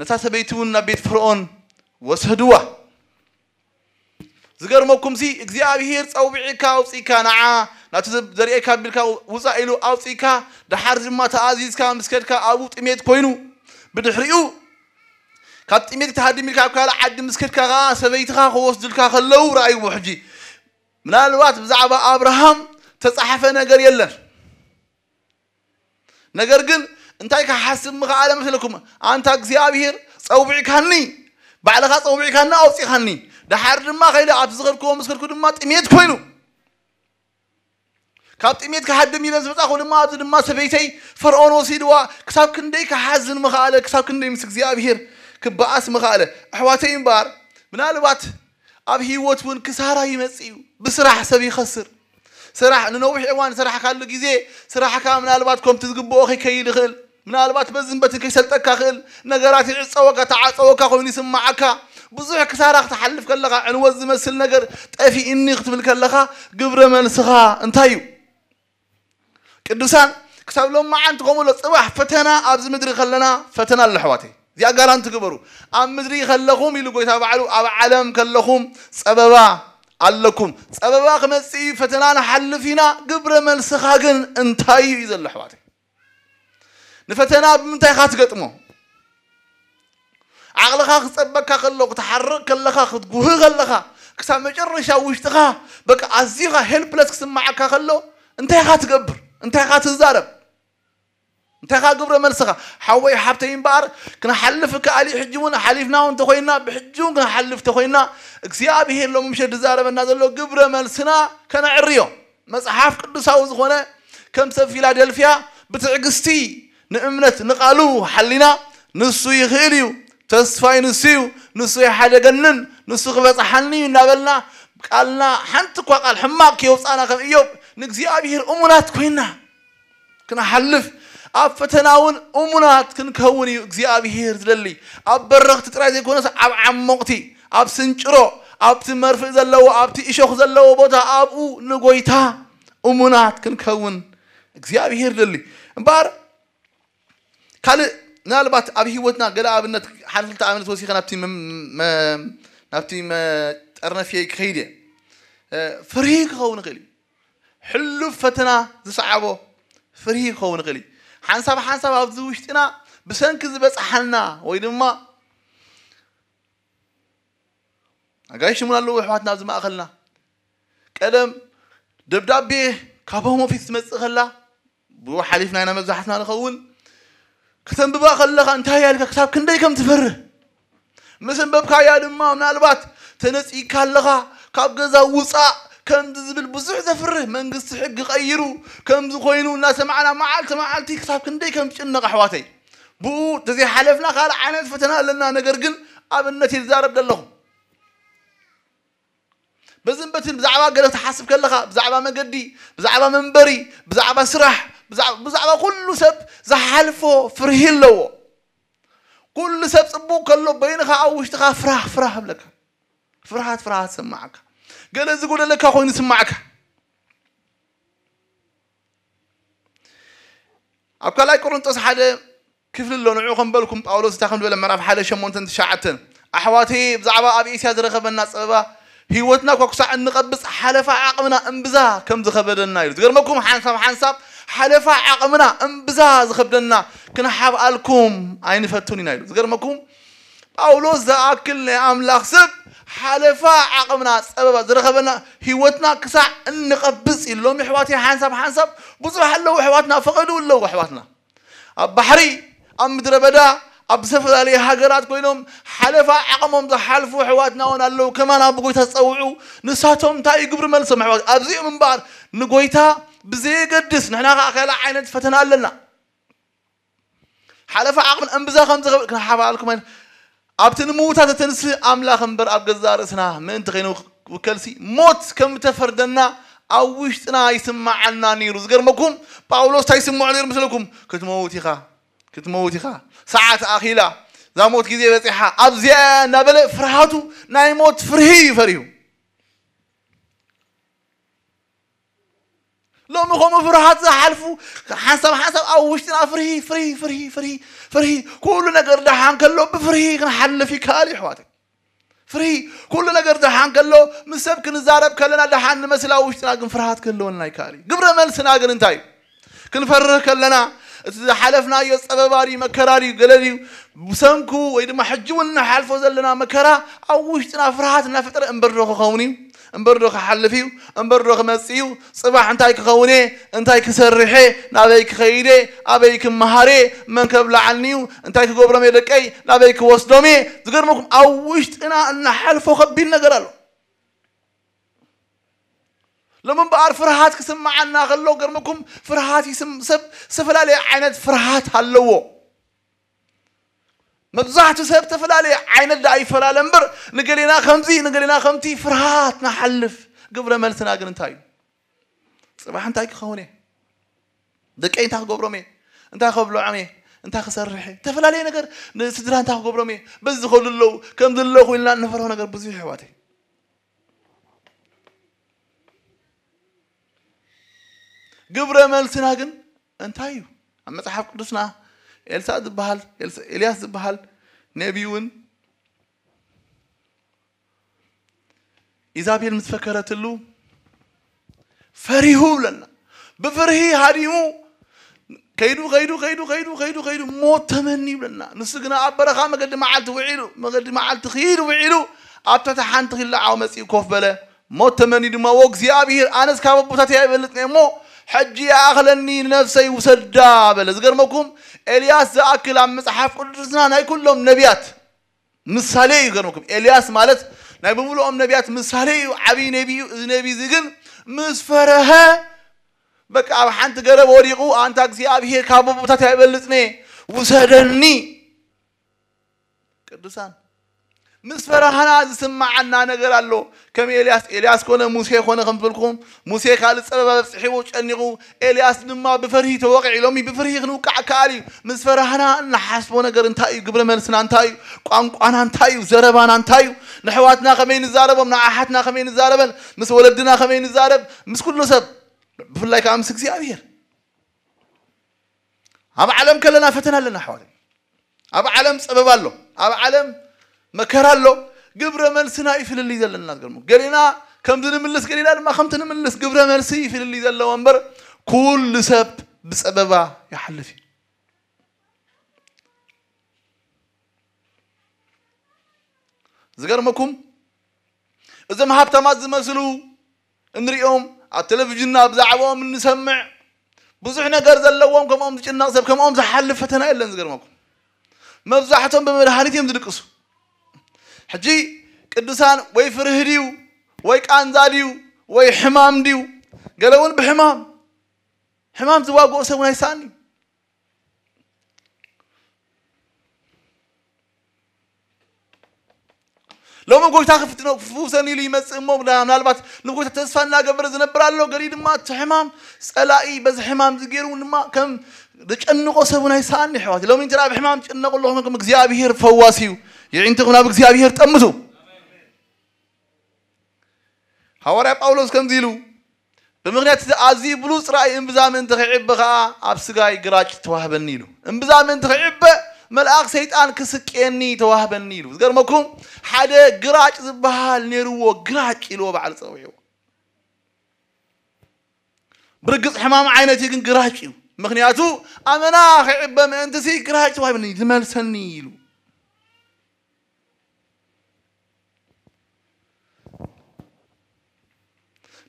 ነታ ሰበይቲ እውን ናብ ቤት ፈርዖን ወሰድዋ። ዝገርመኩምሲ እግዚኣብሔር ጸዊዕካ ኣውጺእካ ንዓ ናብቲ ዘ- ዘርእየካ ኣቢልካ ውጻእ ኢሉ ኣውጺእካ፣ ደሓር ድማ ተኣዚዝካ ምስ ከድካ ኣብኡ ጥሜት ኮይኑ፣ ብድሕሪኡ ካብ ጥሜት ክትሃድም ኢልካ ኣብ ካልእ ዓዲ ምስ ከድካ ከኣ ሰበይትኻ ክወስዱልካ ከለዉ ረኣይዎ። ሕጂ ምናልባት ብዛዕባ ኣብርሃም ተጻሕፈ ነገር የለን። ነገር ግን እንታይ ክሓስብ ምኽኣለ መስለኩም? ኣንታ እግዚኣብሔር ጸዊዕካኒ፣ ባዕልኻ ጸዊዕካኒ ኣውጺኻኒ፣ ደሓር ድማ ከይደ ኣብቲ ዝኸድክዎ ምስ ከድኩ ድማ ጥሜት ኮይኑ፣ ካብ ጥሜት ክሃድም ኢለ ምስ መጻኹ ድማ ኣብዚ ድማ ሰበይተይ ፈርዖን ወሲድዋ። ክሳብ ክንደይ ክሓዝን ምኽኣለ፣ ክሳብ ክንደይ ምስ እግዚኣብሔር ክበኣስ ምኽኣለ። ኣሕዋተይ እምበኣር ምናልባት ኣብ ህይወት እውን ክሳራ ይመጽእ እዩ። ብስራሕ ሰብ ይኸስር። ስራሕ ንነዊሕ እዋን ዝሰራሕካሉ ግዜ ስራሕካ ምናልባት ከምቲ ዝግብኦ ከይከይድ ይኽእል። ምናልባት በዝን በትን ከይሰልጠካ ይኽእል። ነገራት ይዕጸወካ፣ ተዓጸወካ ኮይኑ ይስምዓካ። ብዙሕ ክሳራ ክትሓልፍ ከለኻ ዕንወት ዝመስል ነገር ጠፊእኒ ክትብል ከለኻ ግብረ መልስኻ እንታይ እዩ? ቅዱሳን ክሳብ ሎማዓንቲ ከምኡ ኣሎ። ጽባሕ ፈተና ኣብዚ ምድሪ ከለና ፈተና ኣሎ ኣሕዋተይ። እዚኣ ጋራንቲ ግበሩ። ኣብ ምድሪ ከለኹም ኢሉ ጎይታ ባዕሉ ኣብ ዓለም ከለኹም ጸበባ ኣለኩም። ጸበባ ክመጽእ እዩ፣ ፈተና ንሓልፍ ኢና። ግብረ መልስኻ ግን እንታይ እዩ ዘሎ ኣሕዋተይ? ንፈተና ብምንታይ ኢኻ ትገጥሞ? ዓቕልኻ ክጸበካ ከሎ፣ ክትሓርቕ ከለኻ፣ ክትጉህ ከለኻ፣ ክሳብ መጨረሻ ውሽጥኻ በቃ ኣዚኻ ሄልፕለስ ክስምዓካ ከሎ እንታይ ኢኻ ትገብር? እንታይ ኢኻ ትዛረብ? እንታይ ኢኻ ግብረ መልስኻ? ሓወይ ሓብተይ እምበኣር ክንሓልፍ ከኣል እዩ። ሕጂ እውን ሓሊፍና እውን እንተኾይና፣ ብሕጂ እውን ክንሓልፍ እንተኾይና እግዚኣብሔር ሎሚ ምሸት ዝዛረበና ዘሎ ግብረ መልስና ከነዕርዮ። መጽሓፍ ቅዱሳዊ ዝኾነ ከም ሰብ ፊላደልፍያ ብትዕግስቲ ንእምነት ንቓሉ ሓሊና ንሱ ይኽእል እዩ፣ ተስፋይ ንሱ እዩ፣ ንሱ ይሓደገንን ንሱ ክበጽሓኒ እዩ እናበልና ቃልና ሓንቲ እኳ ቃል ሕማቕ ከየውጻእና ከም እዮብ ንእግዚኣብሔር እሙናት ኮይና ክንሓልፍ ኣብ ፈተና እውን እሙናት ክንከውን እዩ እግዚኣብሔር ዝደሊ። ኣብ በረኽቲ ጥራይ ዘይኮነስ ኣብ ዓሞቕቲ፣ ኣብ ስንጭሮ፣ ኣብቲ መርፍእ ዘለዎ፣ ኣብቲ እሾኽ ዘለዎ ቦታ ኣብኡ ንጎይታ እሙናት ክንከውን እግዚኣብሔር ይደሊ። እምበኣር ካልእ ምናልባት ኣብ ህይወትና ገለ ኣብነት ሓደ ክልተ ኣብነት ወሲኸ ናብቲ መ- መ- ናብቲ መጠርነፍየይ ክኸይድ እየ። ፍርሂ ክኸውን ይኽእል እዩ። ሕሉፍ ፈተና ዝሰዓቦ ፍርሂ ክኸውን ይኽእል እዩ። ሓንሳብ ሓንሳብ ኣብዚ ውሽጥና ብሰንኪ ዝበጽሓና ወይ ድማ ኣጋይሽ እውን ኣለዉ ኣሕዋትና ኣብዚ ማእኸልና ቀደም ደብዳቤ ካብ ሆም ኦፊስ ትመጽእ ከላ ብኡ ሓሊፍና ኢና መብዛሕትና ንኸውን ከተንብባ ከለኻ እንታይ ያልካ ክሳብ ክንደይ ከም ትፈርህ ምስ ኣንበብካያ ድማ ምናልባት ተነጺካ ኣለኻ ካብ ገዛ ውፃእ ከምዚ ዝብል ብዙሕ ዘፍርህ መንግስቲ ሕጊ ቀይሩ ከምዚ ኮይኑ እናሰማዕና መዓልቲ መዓልቲ ክሳብ ክንደይ ከም ትጭነቕ ኣሕዋተይ ብኡ ተዘይሓለፍና ካልእ ዓይነት ፈተና ኣለና ነገር ግን ኣብነት እየ ዝዛረብ ዘለኹ በዝን በትን ብዛዕባ ገለ ክትሓስብ ከለኻ፣ ብዛዕባ መገዲ፣ ብዛዕባ መንበሪ፣ ብዛዕባ ስራሕ፣ ብዛዕባ፣ ብዛዕባ ኩሉ ሰብ ዝሓልፎ ፍርሂ ኣለዎ። ኩሉ ሰብ ጽቡቕ ከሎ፣ በይንኻ ኣብ ውሽጥኻ ፍራህ፣ ፍራህ እብለካ። ፍርሃት፣ ፍርሃት ሰማዓካ። ገለ ዝጎደለካ ኮይኑ ስማዓካ። ኣብ ካልኣይ ቆሮንጦስ ሓደ ክፍሊ ኣሎ። ንዑ ከም በልኩም ጳውሎስ እንታይ ከም ዝበለ ምዕራፍ ሓደ ሸሞንተን ትሽዓተን፣ ኣሕዋተየ፣ ብዛዕባ ኣብ ኤስያ ዝረኸበና ጸበባ፣ ህይወትና እኳ ክሳዕ እንቐብጽ ሓለፋ ዓቕምና እምብዛ ከም ዝኸበደና ኢሉ። ዝገርመኩም፣ ሓንሳብ ሓንሳብ ሓለፋ ዓቕምና እምብዛ ዝኸብደና ክንሓብኣልኩም ኣይንፈቱን ኢና ኢሉ። ዝገርመኩም፣ ጳውሎስ ዝኣክል ናይ ኣምላኽ ሰብ ሓለፋ ዓቕምና ጸበባ ዝረኸበና ህይወትና ክሳዕ እንቐብጽ ኢሉ። ሎሚ ኣሕዋተየ፣ ሓንሳብ ሓንሳብ ብዙሕ ኣለዉ ኣሕዋትና፣ ፈቐዱ ኣለዉ ኣሕዋትና። ኣብ ባሕሪ፣ ኣብ ምድረ በዳ፣ ኣብ ዝተፈላለየ ሃገራት ኮይኖም ሓለፋ ዓቕሞም ዝሓልፉ ኣሕዋትና እውን ኣለዉ። ከማን ኣብ ጎይታ ዝጸውዑ፣ ንሳቶም እንታይ እዩ ግብሪ መልሶም ኣሕዋት? ኣብዚኦም እምበኣር ንጎይታ ብዘየገድስ፣ ንሕና ኸኣ ካልእ ዓይነት ፈተና ኣለና። ሓለፋ ዓቕምን እምብዛ ከም ዝኸብ-፣ ክንሓባልኩም ኣይን-፣ ኣብቲ ንምዉታት እተንስእ ኣምላኽ እምበር ኣብ ገዛእ ርእስና ምእንቲ ከይንውከልሲ፣ ሞት ከም እተፈርደና ኣብ ውሽጥና ይስምዓና ነይሩ። ዝገርመኩም፣ ጳውሎስ እንታይ ይስምዖ ነይሩ መስለኩም? "ክትመውት ኢኻ፣ ክትመውት ኢኻ፣ ሰዓት ኣኺላ፣ እዛ ሞት ግዜ በጺሓ፣ ኣብዚኣ እያ" እናበለ ፍርሃቱ ናይ ሞት ፍርሂ እዩ ፈሪሁ። ሎሚ ከምኡ ፍርሃት ዝሓልፉ፣ ሓንሳብ ሓንሳብ ኣብ ውሽጥና ፍርሂ፣ ፍርሂ፣ ፍርሂ፣ ፍርሂ፣ ፍርሂ። ኩሉ ነገር ደሓን ከሎ ብፍርሂ ክንሓልፍ ይከኣል እዩ ኣሕዋተይ። ፍርሂ፣ ኩሉ ነገር ደሓን ከሎ፣ ምስ ሰብ ክንዛረብ ከለና ደሓን ንመስል፣ ኣብ ውሽጥና ግን ፍርሃት ክህልወና ይከኣል እዩ። ግብረ መልስና ግን እንታይ እዩ? ክንፈርህ ከለና፣ እቲ ዝሓለፍናዮ ጸበባ ድዩ፣ መከራ ድዩ፣ ገለ ድዩ፣ ብሰንኩ ወይ ድማ ሕጂ እውን ንሓልፎ ዘለና መከራ ኣብ ውሽጥና ፍርሃት እናፈጠረ፣ እምበር ዶ ክኸውን እዩ? እምበር ዶ ክሓልፍ እዩ? እምበር ዶ ክመጽእ እዩ? ጽባሕ እንታይ ክኸውን እየ? እንታይ ክሰርሕ እየ? ናበይ ክኸይድ እየ? ኣበይ ክመሃር እየ? መን ከብልዓኒ እዩ? እንታይ ክገብሮም እየ ደቀይ? ናበይ ክወስዶም እየ? ዝገርመኩም፣ ኣብ ውሽጥና እናሓልፎ ከቢድ ነገር ኣሎ። ሎሚ እምበኣር ፍርሃት ክስምዓና ከሎ፣ ገርመኩም፣ ፍርሃት ይስም-፣ ሰብ ዝተፈላለየ ዓይነት ፍርሃት ኣለዎ። መብዛሕቱ ሰብ ዝተፈላለየ ዓይነት ደኣ ይፈላለ እምበር፣ ንገሌና ከምዚ፣ ንገሌና ከምቲ ፍርሃት ንሓልፍ። ግብረ መልስና ግን እንታይ እዩ? ጽባሕ እንታይ ክኸውን እየ? ደቀይ እንታይ ክገብሮም እየ? እንታይ ከብልዖም እየ? እንታይ ክሰርሕ እየ? ዝተፈላለየ ነገር፣ ንስድራ እንታይ ክገብሮም እየ? በዚ ዝኸዱ ኣለዉ፣ ከምዚ ኣለኹ ኢልና እንፈርሆ ነገር ብዙሕ፣ ኣሕዋተይ። ግብረ መልስና ግን እንታይ እዩ? ኣብ መጽሓፍ ቅዱስና ኤልሳዕ ዝበሃል፣ ኤልሳ-፣ ኤልያስ ዝበሃል ነቢይ እውን ኢዛቤል ምስ ፈከረትሉ ፈሪሁ ይብለና። ብፍርሂ ሃዲሙ ከይዱ፣ ከይዱ፣ ከይዱ፣ ከይዱ፣ ከይዱ፣ ከይዱ፣ ሞት ተመኒ ይብለና። ንሱ ግና ኣብ በረኻ መገዲ መዓልቲ ውዒሉ፣ መገዲ መዓልቲ ክይድ ውዒሉ፣ ኣብ ትሕቲ ሓንቲ ኺላ ዓው መጺኡ ኮፍ በለ። ሞት ተመኒ ድማ፣ "ወእግዚኣብሔር፣ ኣነስ ካብ ኣቦታተይ ኣይበልጽን እየ እሞ፣ ሕጂ ይኣኽለኒ፣ ንነፍሰይ ውሰዳ" በለ። ዝገርመኩም፣ ኤልያስ ዝኣክል ኣብ መጽሓፍ ቅዱስና ናይ ኩሎም ነቢያት ምሳሌ እዩ። ገርመኩም፣ ኤልያስ ማለት ናይ ብምልኦም ነቢያት ምሳሌ እዩ። ዓብዪ ነቢ እዩ። እዚ ነቢ እዚ ግን ምስ ፈረሀ፣ በቃ ኣብ ሓንቲ ገረብ ወዲቑ፣ "ኣንታ እግዚኣብሔር፣ ካብ ኣቦታተይ ኣይበልጽን እየ፣ ውሰደኒ" ቅዱሳን፣ ምስ ፈራህና ዝስምዓና ነገር ኣሎ። ከም ኤልያስ፣ ኤልያስ ኮነ፣ ሙሴ ኮነ፣ ከም ዝበልኩም፣ ሙሴ ካልእ ጸበባ በጽሒዎ ጨኒቑ፣ ኤልያስ ድማ ብፍርሂ ተወቒዑ። ሎሚ ብፍርሂ ክንውቃዕ ከኣል እዩ። ምስ ፈራህና እንሓስቦ ነገር እንታይ እዩ? ግብረ መልስና እንታይ እዩ? ቋንቋና እንታይ እዩ? ዘረባና እንታይ እዩ? ንሕዋትና ከመይ ንዛረቦም? ንኣሓትና ከመይ ንዛረበን? ምስ ወለድና ከመይ ንዛረብ? ምስ ኩሉ ሰብ፣ ብፍላይ ከኣ ምስ እግዚኣብሔር። ኣብ ዓለም ከለና ፈተና ኣለና ኣሕዋተይ። ኣብ ዓለም ጸበባ ኣሎ፣ ኣብ ዓለም መከራ ኣሎ። ግብረ መልስና እዩ ፍልልይ ዘለና። ዝገርሙ፣ ገሌና ከምዚ ንምልስ፣ ገሌና ድማ ከምቲ ንምልስ፣ ግብረ መልሲ እዩ ፍልልይ ዘለዎ እምበር፣ ኩሉ ሰብ ብጸበባ ይሓልፍ እዩ። ዝገርመኩም፣ እዞም ሃብታማት ዝመስሉ እንሪኦም፣ ኣብ ቴሌቪዥንና ብዛዕባኦም እንሰምዕ፣ ብዙሕ ነገር ዘለዎም፣ ከምኦም ዝጭነቕ ሰብ፣ ከምኦም ዝሓልፍ ፈተና የለን። ዝገርመኩም፣ መብዛሕቶም ብመድሃኒት እዮም ዝድቅሱ። ሕጂ ቅዱሳን፣ ወይ ፍርሂ ድዩ፣ ወይ ቃንዛ ድዩ፣ ወይ ሕማም ድዩ? ገለ እውን ብሕማም፣ ሕማም ዝዋግኦ ሰብ እውን ኣይሰኣን እዩ። ሎሚ ጎይታ ክፍትኖ ክፍውሰኒ ኢሉ ይመጽእ እሞ፣ ምና- ምናልባት ንጎይታ ተስፋ እናገበረ ዝነብር ኣሎ። ገሊኡ ድማ እቲ ሕማም ጸላኢ በዚ ሕማም ዝገይሩ ድማ ከም ዘጨንቆ ሰቡን ኣይሰኣኒ። ኣሕዋት፣ ሎሚ እንተ ኣብ ሕማም ጨነቁ ኣለኹም፣ እግዚኣብሔር ፈዋሲ እዩ። ይዒንትኹም ናብ እግዚኣብሔር ጠምቱ። ሃዋርያ ጳውሎስ ከምዚ ኢሉ፣ ብምኽንያት እዚ ኣዝዩ ብሉጽ ራእይ እምብዛ ምእንቲ ክዕበ ኸኣ ኣብ ስጋይ ግራጭ ተዋህበኒ ኢሉ። እምብዛ ምእንቲ ክዕበ መልኣኽ ሰይጣን ክስቅየኒ ተዋህበኒ ኢሉ። ዝገርመኩም፣ ሓደ ግራጭ ዝበሃል ነይርዎ፣ ግራጭ ኢልዎ ባዕሉ ጸዊዕዎ። ብርግጽ ሕማም ዓይነት እዩ፣ ግን ግራጭ እዩ። ምኽንያቱ ኣመና ክዕበ ምእንትሲ ግራጭ ተዋህበኒ ዝመልሰኒ ኢሉ።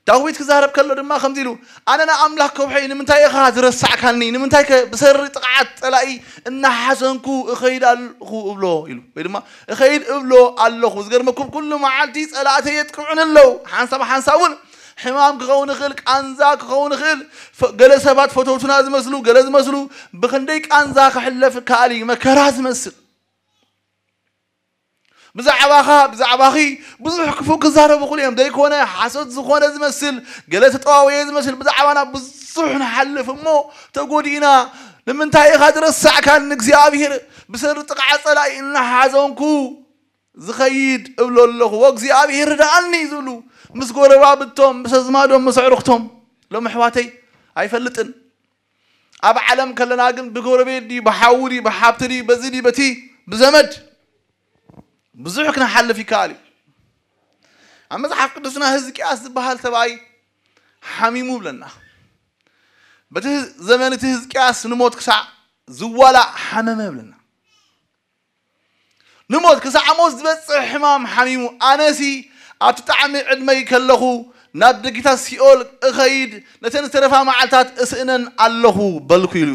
ዳዊት ክዛረብ ከሎ ድማ ከምዚ ኢሉ፣ ኣነ ንኣምላኽ ከውሒ፣ ንምንታይ ኢኻ ዝረሳዕካኒ? ንምንታይ ከ ብሰሪ ጥቕዓት ጸላኢ እናሓዘንኩ እኸይድ ኣለኹ እብሎ? ኢሉ። ወይ ድማ እኸይድ እብሎ ኣለኹ። ዝገርመኩም፣ ኩሉ መዓልቲ ጸላእተይ የጥቅዑኒ ኣለዉ። ሓንሳብ ሓንሳብ እውን ሕማም ክኸውን ይኽእል፣ ቃንዛ ክኸውን ይኽእል። ፈ- ገለ ሰባት ፈተውቱና ዝመስሉ፣ ገለ ዝመስሉ፣ ብኽንደይ ቃንዛ ክሕለፍ ይከኣል እዩ፣ መከራ ዝመስል። ብዛዕባኻ፣ ብዛዕባኺ ብዙሕ ክፉእ ክዛረቡ ይኽእሉ እዮም። ዘይኮነ ሓሶት ዝኾነ ዝመስል፣ ገለ ተጠዋወየ ዝመስል፣ ብዛዕባና ብዙሕ ንሓልፍ እሞ ተጎዲእና። ንምንታይ ኢኻ ዝረሳዕካኒ እግዚኣብሔር? ብሰሪ ጥቕዓት ጸላኢ እናሓዘንኩ ዝኸይድ እብሎ ኣለኹ። "ወእግዚኣብሔር ርድኣኒ" ዝብሉ ምስ ጎረባብቶም፣ ምስ ኣዝማዶም፣ ምስ ኣዕሩኽቶም። ሎም ኣሕዋተይ ኣይፈልጥን። ኣብ ዓለም ከለና ግን ብጎረቤት ድዩ፣ ብሓዉ ድዩ፣ ብሓብቲ ድዩ፣ በዚ ድዩ፣ በቲ፣ ብዘመድ ብዙሕ ክንሓልፍ ይከኣል እዩ። ኣብ መጽሓፍ ቅዱስና ህዝቅያስ ዝበሃል ሰብኣይ ሓሚሙ ብለና። በቲ ዘመን እቲ ህዝቅያስ ንሞት ክሳዕ ዝዋላእ ሓመመ ብለና። ንሞት ክሳዕ ሞት ዝበጽሕ ሕማም ሓሚሙ፣ ኣነሲ ኣብቲ ጣዕሚ ዕድመይ ከለኹ ናብ ደጊታት ሲኦል እኸይድ፣ ነተን ዝተረፋ መዓልታት እስእነን ኣለኹ በልኩ ኢሉ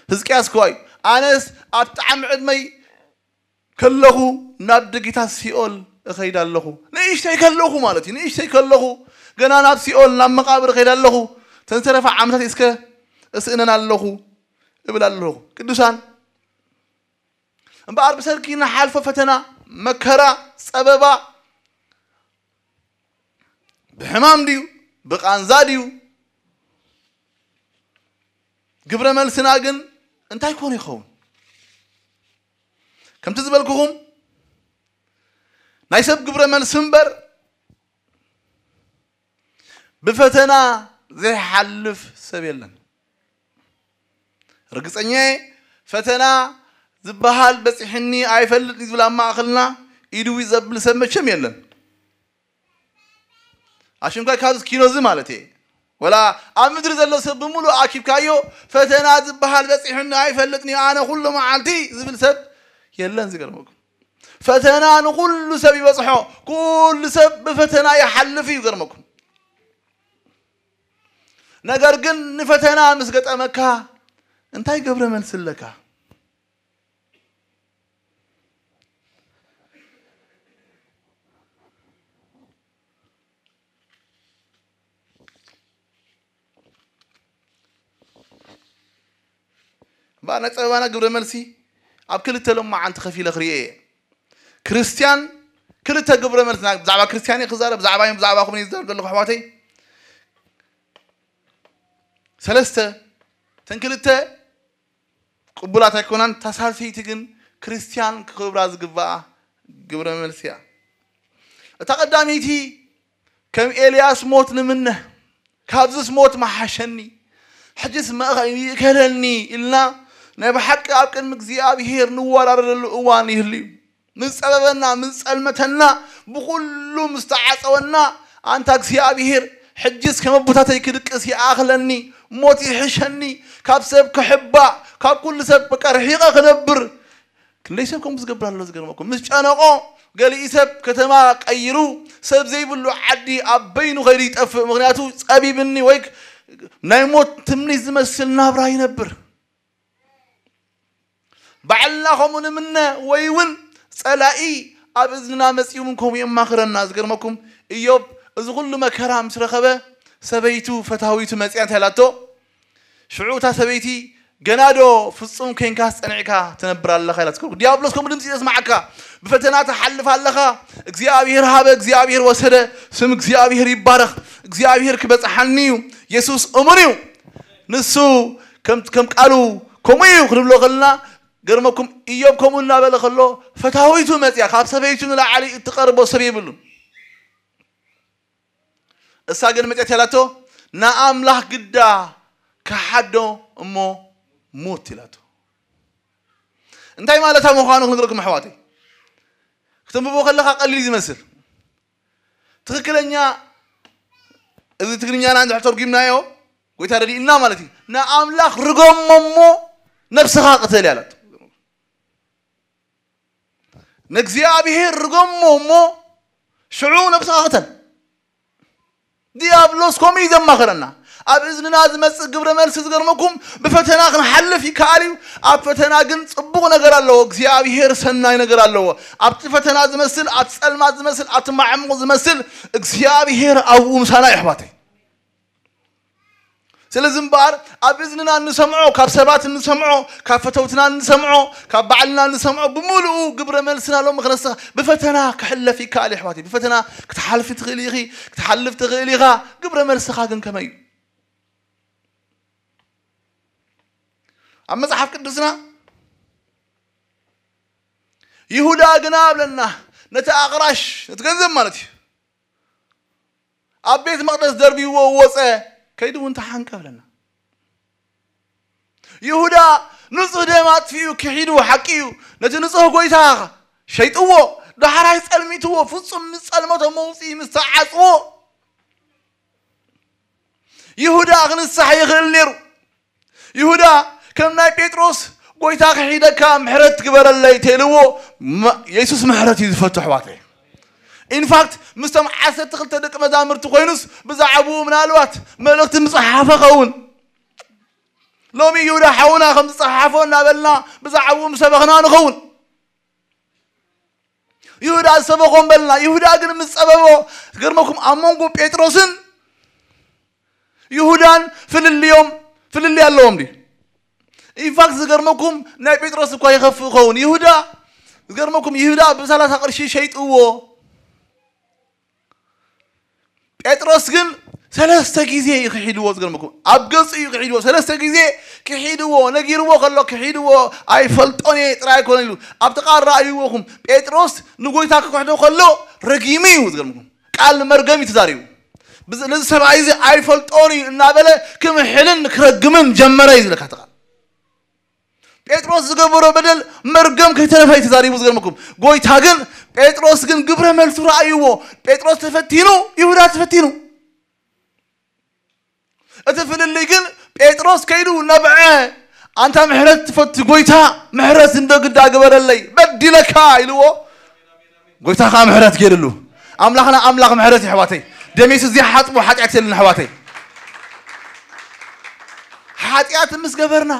ህዝቅያስ ክዋ እዩ። ኣነስ ኣብቲ ጣዕሚ ዕድመይ ከለኹ ናብ ደጊታት ሲኦል እኸይድ ኣለኹ። ንእሽተይ ከለኹ ማለት እዩ። ንእሽተይ ከለኹ ገና ናብ ሲኦል፣ ናብ መቓብር እኸይድ ኣለኹ። ተን ዝተረፋ ዓመታት እስከ እስእነን ኣለኹ እብል ኣለኹ። ቅዱሳን፣ እምበኣር ብሰንኪ ንሓልፎ ፈተና፣ መከራ፣ ጸበባ፣ ብሕማም ድዩ፣ ብቃንዛ ድዩ፣ ግብረ መልስና ግን እንታይ ኮን ይኸውን? ከምቲ ዝበልኩኹም፣ ናይ ሰብ ግብረ መልሲ እምበር ብፈተና ዘይሓልፍ ሰብ የለን። ርግጸኛ እየ፣ ፈተና ዝበሃል በጺሕኒ ኣይፈልጥ እዩ ዝብል ኣብ ማእከልና ኢድዊ ዘብል ሰብ መቸም የለን። ኣሽንኳይ ካብዚ ኪኖ እዚ ማለት እየ። ወላ ኣብ ምድሪ ዘሎ ሰብ ብምሉእ ኣኪብካዮ፣ ፈተና ዝበሃል በጺሕኒ ኣይፈልጥን እዩ፣ ኣነ ኩሉ መዓልቲ ዝብል ሰብ የለን። ዝገርመኩም፣ ፈተና ንኹሉ ሰብ ይበጽሖ፣ ኩሉ ሰብ ብፈተና ይሓልፍ እዩ። ይገርመኩም፣ ነገር ግን ንፈተና ምስ ገጠመካ እንታይ ገብረ መልሲ ኣለካ? እምበኣር ናይ ጸበባና ግብረ መልሲ ኣብ ክልተ ሎማዓንቲ ከፊለ ክርእየ እየ። ክርስትያን ክልተ ግብረ መልሲ፣ ናይ ብዛዕባ ክርስትያን እየ ክዛረብ፣ ብዛዕባ እየ፣ ብዛዕባኹም እየ ዝዛረብ ዘለኹ ኣሕዋተይ። ሰለስተ፣ እተን ክልተ ቅቡላት ኣይኮናን። እታ ሳልሰይቲ ግን ክርስትያን ክኽብራ ዝግባኣ ግብረ መልሲ እያ። እታ ቀዳመይቲ፣ ከም ኤልያስ ሞት ንምነ፣ ካብዚስ ሞት መሓሸኒ፣ ሕጅስ መእኸ-፣ ይእከለኒ ኢልና ናይ ብሓቂ ኣብ ቅድሚ እግዚኣብሄር ንወራረደሉ እዋን ይህሉ እዩ። ምስ ጸበበና፣ ምስ ጸልመተና፣ ብኹሉ ምስ ተዓጸወና፣ ኣንታ እግዚኣብሄር፣ ሕጅስ ከም ኣቦታተይ ክድቅስ ይኣኽለኒ፣ ሞት ይሕሸኒ፣ ካብ ሰብ ክሕባእ፣ ካብ ኩሉ ሰብ በቃ ርሒቐ ክነብር። ክንደይ ሰብ ከምኡ ዝገብር ኣሎ ዝገርመኩም። ምስ ጨነቆ ገሊኡ ሰብ ከተማ ቀይሩ፣ ሰብ ዘይብሉ ዓዲ ኣብ በይኑ ከይዱ ይጠፍእ። ምኽንያቱ ጸቢብኒ ወይ ናይ ሞት ትምኒት ዝመስል ናብራ ይነብር። ባዕልና ከምኡ ንምነ ወይ እውን ጸላኢ ኣብ እዝንና መጺኡ እውን ከምኡ የማኽረና። ዝገርመኩም፣ ኢዮብ እዚ ኩሉ መከራ ምስ ረኸበ ሰበይቱ ፈታዊቱ መጺኣ እንታይ ኢላቶ? ሽዑ እታ ሰበይቲ ገና ዶ ፍጹም ኮይንካስ ጸኒዕካ ትነብር ኣለኻ? ኢላትኩም። ዲያብሎስ ከምኡ ድምጺ የስማዓካ። ብፈተና ትሓልፍ ኣለኻ። እግዚኣብሔር ሃበ፣ እግዚኣብሔር ወሰደ፣ ስም እግዚኣብሔር ይባረኽ። እግዚኣብሔር ክበጽሓኒ እዩ። የሱስ እሙን እዩ። ንሱ ከም ከም ቃሉ ከምኡ እዩ ክንብሎ ከለና፣ ገርመኩም፣ ኢዮብ ከምኡ እናበለ ከሎ፣ ፈታዊቱ መጽያ፣ ካብ ሰበይቱ ንላዕሊ እትቐርቦ ሰብ የብሉን። እሳ ግን መጽያት ያላቶ፣ ንኣምላኽ ግዳ ክሓዶ እሞ ሙት ኢላቶ። እንታይ ማለታ ምዃኑ ክንገረኩም ኣሕዋተይ። ክትንብቦ ከለኻ ቀሊል እዩ ዝመስል። ትኽክለኛ፣ እዚ ትግርኛና እንድሕር ተርጉምናዮ፣ ጎይታ ረዲእና ማለት እዩ። ንኣምላኽ ርገሞ እሞ ነብስኻ ቅተል ያላቶ። ንእግዚኣብሔር ርገሞ እሞ ሽዑ ነብስኻ ቅተል። ዲያብሎስ ከምኡ እዩ ዘማኽረና። ኣብ እዝንና ዝመጽእ ግብረ መልሲ ዝገርመኩም፣ ብፈተና ክንሓልፍ ይከኣል እዩ። ኣብ ፈተና ግን ጽቡቕ ነገር ኣለዎ። እግዚኣብሔር ሰናይ ነገር ኣለዎ። ኣብቲ ፈተና ዝመስል፣ ኣብቲ ጸልማት ዝመስል፣ ኣብቲ ማዕሙቕ ዝመስል፣ እግዚኣብሔር ኣብኡ ምሳና እዩ ኣሕዋተይ። ስለዚ እምበኣር ኣብ እዝንና እንሰምዖ፣ ካብ ሰባት እንሰምዖ፣ ካብ ፈተውትና እንሰምዖ፣ ካብ ባዕልና እንሰምዖ ብምሉኡ ግብረ መልስና ሎሚ ክነስኻ ብፈተና ክሕለፍ ይከኣል እዩ ኣሕዋተይ። ብፈተና ክትሓልፊ ትኽእሊ ኢኺ፣ ክትሓልፍ ትኽእል ኢኻ። ግብረ መልስኻ ግን ከመይ እዩ? ኣብ መጽሓፍ ቅዱስና ይሁዳ ግና ብለና ነቲ ኣቕራሽ፣ ነቲ ገንዘብ ማለት እዩ፣ ኣብ ቤት መቕደስ ደርቢዎ ወጸ፣ ከይዱ እውን ተሓንቀ ብለና። ይሁዳ ንጹህ ደም ኣጥፊኡ ክሒዱ ሓቂ እዩ። ነቲ ንጹህ ጎይታ ሸይጥዎ፣ ዳሕራይ ጸልሚትዎ፣ ፍጹም ምስ ጸልመቶ መውጽኢ ምስ ተዓጽዎ፣ ይሁዳ ክንሳሕ ይኽእል ነይሩ። ይሁዳ ከም ናይ ጴጥሮስ ጎይታ ክሒደካ ምሕረት ግበረለይ ተልዎ፣ መ-፣ የሱስ ምሕረት እዩ ዝፈቱ ኣሕዋተይ። ኢንፋክት ምስቶም ዓሰርተ ክልተ ደቂ መዛምርቲ ኮይኑስ ብዛዕባኡ ምናልባት መልእኽቲ ምጽሓፈ ኸውን። ሎሚ ይሁዳ ሓውና ከም ዝጸሓፎ እናበልና ብዛዕባኡ ምሰበኽና ንኸውን። ይሁዳ ዝሰበኾም በልና። ይሁዳ ግን ምስ ጸበቦ፣ ዝገርመኩም ኣብ መንጎ ጴጥሮስን ይሁዳን ፍልልዮም፣ ፍልልይ ኣለዎም ድዩ? ኢንፋክት ዝገርመኩም ናይ ጴጥሮስ እኳ ይኸፍእ ይኸውን። ይሁዳ፣ ዝገርመኩም ይሁዳ ብሰላሳ ቅርሺ ሸይጥዎ። ጴጥሮስ ግን ሰለስተ ግዜ እዩ ክሒድዎ። ዝገርመኩም ኣብ ገጹ እዩ ክሒድዎ። ሰለስተ ግዜ ክሒድዎ፣ ነጊርዎ ከሎ ክሒድዎ፣ ኣይፈልጦን እየ ጥራይ ኣይኮነን ኢሉ። ኣብቲ ቃል ረኣይዎኹም፣ ጴጥሮስ ንጎይታ ክክሕዶ ከሎ ረጊሙ እዩ። ዝገርመኩም ቃል መርገም እዩ ተዛሪቡ። ብዝ-፣ ነዚ ሰብኣይ እዚ ኣይፈልጦን እዩ እናበለ ክምሕልን ክረግምን ጀመረ እዩ ዝብለካ እቲ ቃል። ጴጥሮስ ዝገበሮ በደል መርገም ከይተረፈ እዩ ተዛሪቡ። ዝገርመኩም ጎይታ ግን፣ ጴጥሮስ ግን ግብረ መልሱ ረኣይዎ። ጴጥሮስ ተፈቲኑ፣ ይሁዳ ተፈቲኑ። እቲ ፍልልይ ግን ጴጥሮስ ከይዱ ነብዐ፣ ኣንታ ምሕረት ትፈቱ ጎይታ፣ ምሕረት እንዶ ግዳ ግበረለይ፣ በዲለካ ኢልዎ። ጎይታ ከዓ ምሕረት ገይርሉ። ኣምላኽና ኣምላኽ ምሕረት እዩ ኣሕዋተይ። ደም የሱስ ዘይሓጥቦ ሓጢኣት የለን ኣሕዋተይ። ሓጢኣት ምስ ገበርና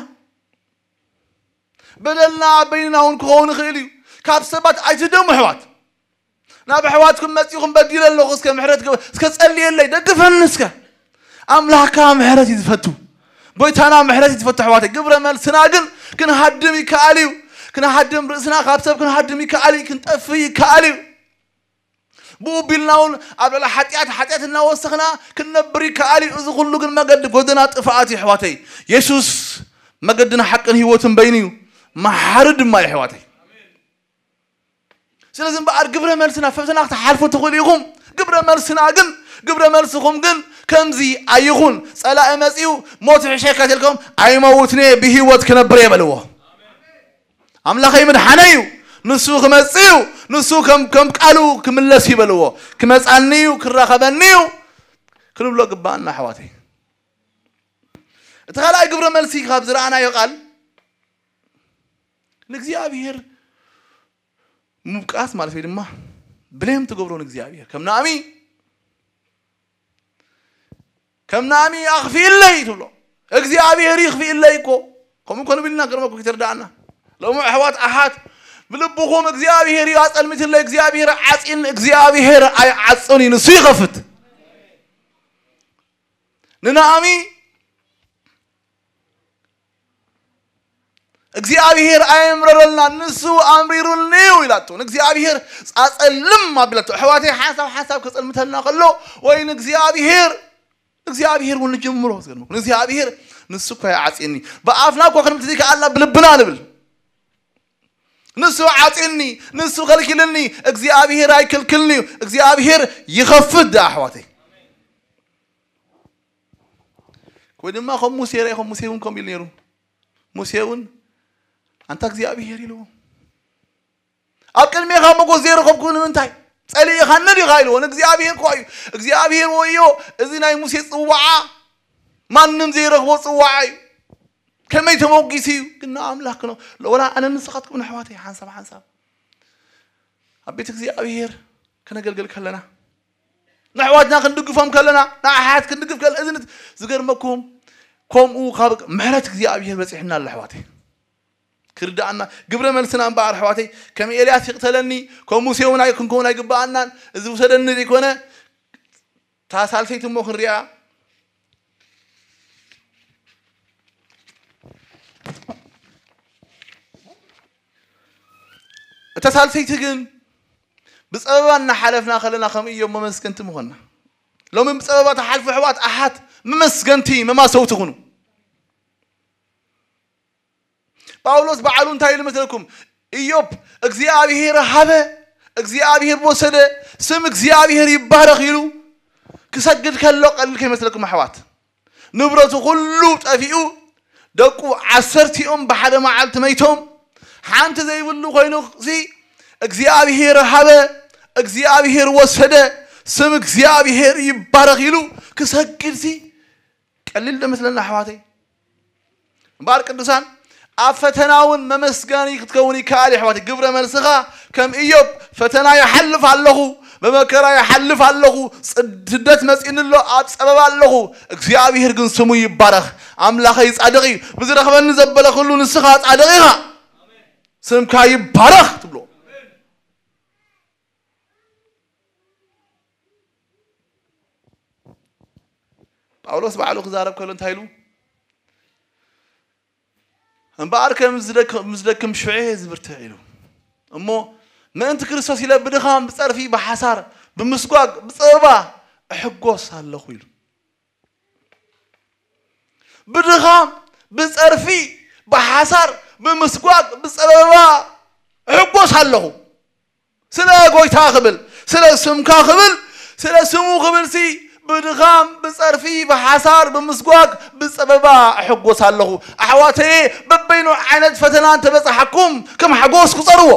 በደልና ኣብ በይንና እውን ክኸውን ይኽእል እዩ። ካብ ሰባት ኣይትደሙ ኣሕዋት። ናብ ኣሕዋትኩም መጺኹም በዲለ ኣለኹ፣ እስከ ምሕረት ግበ-፣ እስከ ጸልየለይ፣ ደግፈኒ እስከ። ኣምላኽካ ምሕረት እዩ ዝፈቱ። ጎይታና ምሕረት እዩ ዝፈቱ ኣሕዋተይ። ግብረ መልስና ግን ክንሃድም ይከኣል እዩ። ክንሃድም ርእስና ካብ ሰብ ክንሃድም ይከኣል እዩ፣ ክንጠፍእ ይከኣል እዩ። ብኡ ቢልና እውን ኣብ ልዕሊ ሓጢኣት፣ ሓጢኣት እናወሰኽና ክንነብር ይከኣል እዩ። እዚ ኩሉ ግን መገዲ ጎደና ጥፍኣት እዩ ኣሕዋተይ። የሱስ መገድን ሓቅን ህይወትን በይኑ እዩ። መሓሪ ድማ እዩ ኣሕዋተይ። ስለዚ እምበኣር ግብረ መልስና ፈተና ክትሓልፉ ትኽእሉ ኢኹም። ግብረ መልስና ግን፣ ግብረ መልስኹም ግን ከምዚ ኣይኹን። ጸላኢ መጺኡ ሞት ይሕሸካ ተልኩም ኣይመውትን እየ ብህይወት ክነብር እየ በልዎ። ኣምላኸይ ምድሓነ እዩ። ንሱ ክመጽእ እዩ። ንሱ ከም፣ ከም ቃሉ ክምለስ እዩ በልዎ። ክመጻኒ እዩ፣ ክራኸበኒ እዩ ክንብሎ ግባኣና ኣሕዋተይ። እቲ ካልኣይ ግብረ መልሲ ካብ ዝረኣናዮ ቃል ንእግዚኣብሔር ምብቃስ ማለት ወይ ድማ ብሌም ትገብሮ ንእግዚኣብሔር። ከም ናእሚ፣ ከም ናእሚ ኣኽፊእለይ ትብሎ። እግዚኣብሔር ይኽፊእለይ እኮ። ከምኡ እኮ ንብል ኢና፣ ገርመኩም ከይተረድኣና። ሎሚ ኣሕዋት ኣሓት ብልብኹም እግዚኣብሔር እዩ ኣጸልሚትለይ፣ እግዚኣብሔር ዓጺን፣ እግዚኣብሔር ኣይዓጽን እዩ፣ ንሱ ይኸፍት። ንናእሚ እግዚኣብሔር ኣየምረረልና፣ ንሱ ኣምሪሩልኒ እዩ ኢላቶ። ንእግዚኣብሔር ኣጸልም ኣቢላቶ። ኣሕዋተይ፣ ሓንሳብ ሓንሳብ ከጸልምተልና ከሎ፣ ወይ ንእግዚኣብሔር፣ እግዚኣብሔር እውን ንጅምሮ። ዝገርመኩም፣ ንእግዚኣብሔር ንሱ እኮ ይዓጽየኒ። ብኣፍና እኮ ክንብል ዘይከኣልና ብልብና ንብል። ንሱ ዓጽየኒ፣ ንሱ ከልኪልኒ፣ እግዚኣብሔር ኣይከልክልኒ እዩ። እግዚኣብሔር ይኸፍት ደኣ ኣሕዋተይ። ወይ ድማ ከም ሙሴ ርኣይ፣ ከም ሙሴ እውን ከምኡ ኢሉ ነይሩ። ሙሴ እውን ኣንታ እግዚኣብሔር ኢልዎ። ኣብ ቅድሜኻ ሞገስ ዘይረኸብኩ ንምንታይ? ጸሊእኻኒ ዲኻ ኢልዎ። ንእግዚኣብሔር እኮ እዩ። እግዚኣብሔር ወዮ፣ እዚ ናይ ሙሴ ጽዋዓ ማንም ዘይረኽቦ ጽዋዓ እዩ። ከመይ ተሞጊሱ እዩ? ግን ንኣምላኽ ክነው-፣ ወላ ኣነ ንስኻትኩም ንኣሕዋተይ ሓንሳብ ሓንሳብ ኣብ ቤት እግዚኣብሔር ከነገልግል ከለና፣ ንኣሕዋትና ክንድግፎም ከለና፣ ንኣሓት ክንድግፍ ከለና፣ እዚ ነት-፣ ዝገርመኩም፣ ከምኡ ካብ ምሕረት እግዚኣብሔር በጺሕና ኣሎ ኣሕዋተይ። ክርድኣና ግብረ መልስና እምበኣር ኣሕዋተይ፣ ከም ኤልያስ ይቕተለኒ፣ ከም ሙሴ እውን ኣይ-፣ ክንከውን ኣይግብኣናን። እዚ ውሰደኒ ዘይኮነ፣ እታ ሳልሰይቲ እሞ ክንሪኣ። እታ ሳልሰይቲ ግን ብጸበባ እናሓለፍና ከለና ከም እዮም መመስገንቲ ምኾንና። ሎሚ ብጸበባ ትሓልፉ ኣሕዋት ኣሓት መመስገንቲ መማሰውቲ ኩኑ። ጳውሎስ ባዕሉ እንታይ ኢሉ መስለኩም? ኢዮብ እግዚኣብሔር ሃበ፣ እግዚኣብሔር ወሰደ፣ ስም እግዚኣብሔር ይባረኽ ኢሉ ክሰግድ ከሎ ቀሊል ከይመስለኩም ኣሕዋት። ንብረቱ ኩሉ ጠፊኡ፣ ደቁ ዓሰርቲኦም ብሓደ መዓልቲ መይቶም፣ ሓንቲ ዘይብሉ ኮይኑ ሲ እግዚኣብሔር ሃበ፣ እግዚኣብሔር ወሰደ፣ ስም እግዚኣብሔር ይባረኽ ኢሉ ክሰግድ ሲ ቀሊል ዶ መስለና ኣሕዋተይ? እምበኣር ቅዱሳን፣ ኣብ ፈተና እውን መመስገኒ ክትከውን ይከኣል እዩ ኣሕዋተይ። ግብረ መልስኻ ከም ኢዮብ፣ ፈተና ይሓልፍ ኣለኹ፣ ብመከራ ይሓልፍ ኣለኹ፣ ጽድ-፣ ስደት መጺእኒ ኣሎ፣ ኣብ ጸበባ ኣለኹ፣ እግዚኣብሔር ግን ስሙ ይባረኽ። ኣምላኸይ ጻድቕ እዩ፣ ብዝረኽበኒ ዘበለ ኩሉ ንስኻ ጻድቕ ኢኻ፣ ስምካ ይባረኽ ትብሎ። ጳውሎስ ባዕሉ ክዛረብ ከሎ እንታይ ኢሉ? እምበኣር ከም ዝደክ-፣ ምስ ደክም ሽዑ እየ ዝብርትዕ ኢሉ። እሞ ምእንቲ ክርስቶስ ኢለ ብድኻም፣ ብጸርፊ፣ ብሓሳር፣ ብምስጓግ፣ ብጸበባ እሕጎስ ኣለኹ ኢሉ። ብድኻም፣ ብጸርፊ፣ ብሓሳር፣ ብምስጓግ፣ ብጸበባ እሕጎስ ኣለኹ። ስለ ጎይታ ክብል፣ ስለ ስምካ ክብል፣ ስለ ስሙ ክብል ሲ ብድኻም፣ ብጸርፊ፣ ብሓሳር፣ ብምስጓግ፣ ብጸበባ እሕጎስ ኣለኹ። ኣሕዋተየ፣ በበይኑ ዓይነት ፈተና እንተበጽሓኩም ከም ሓጎስ ቁጸርዎ።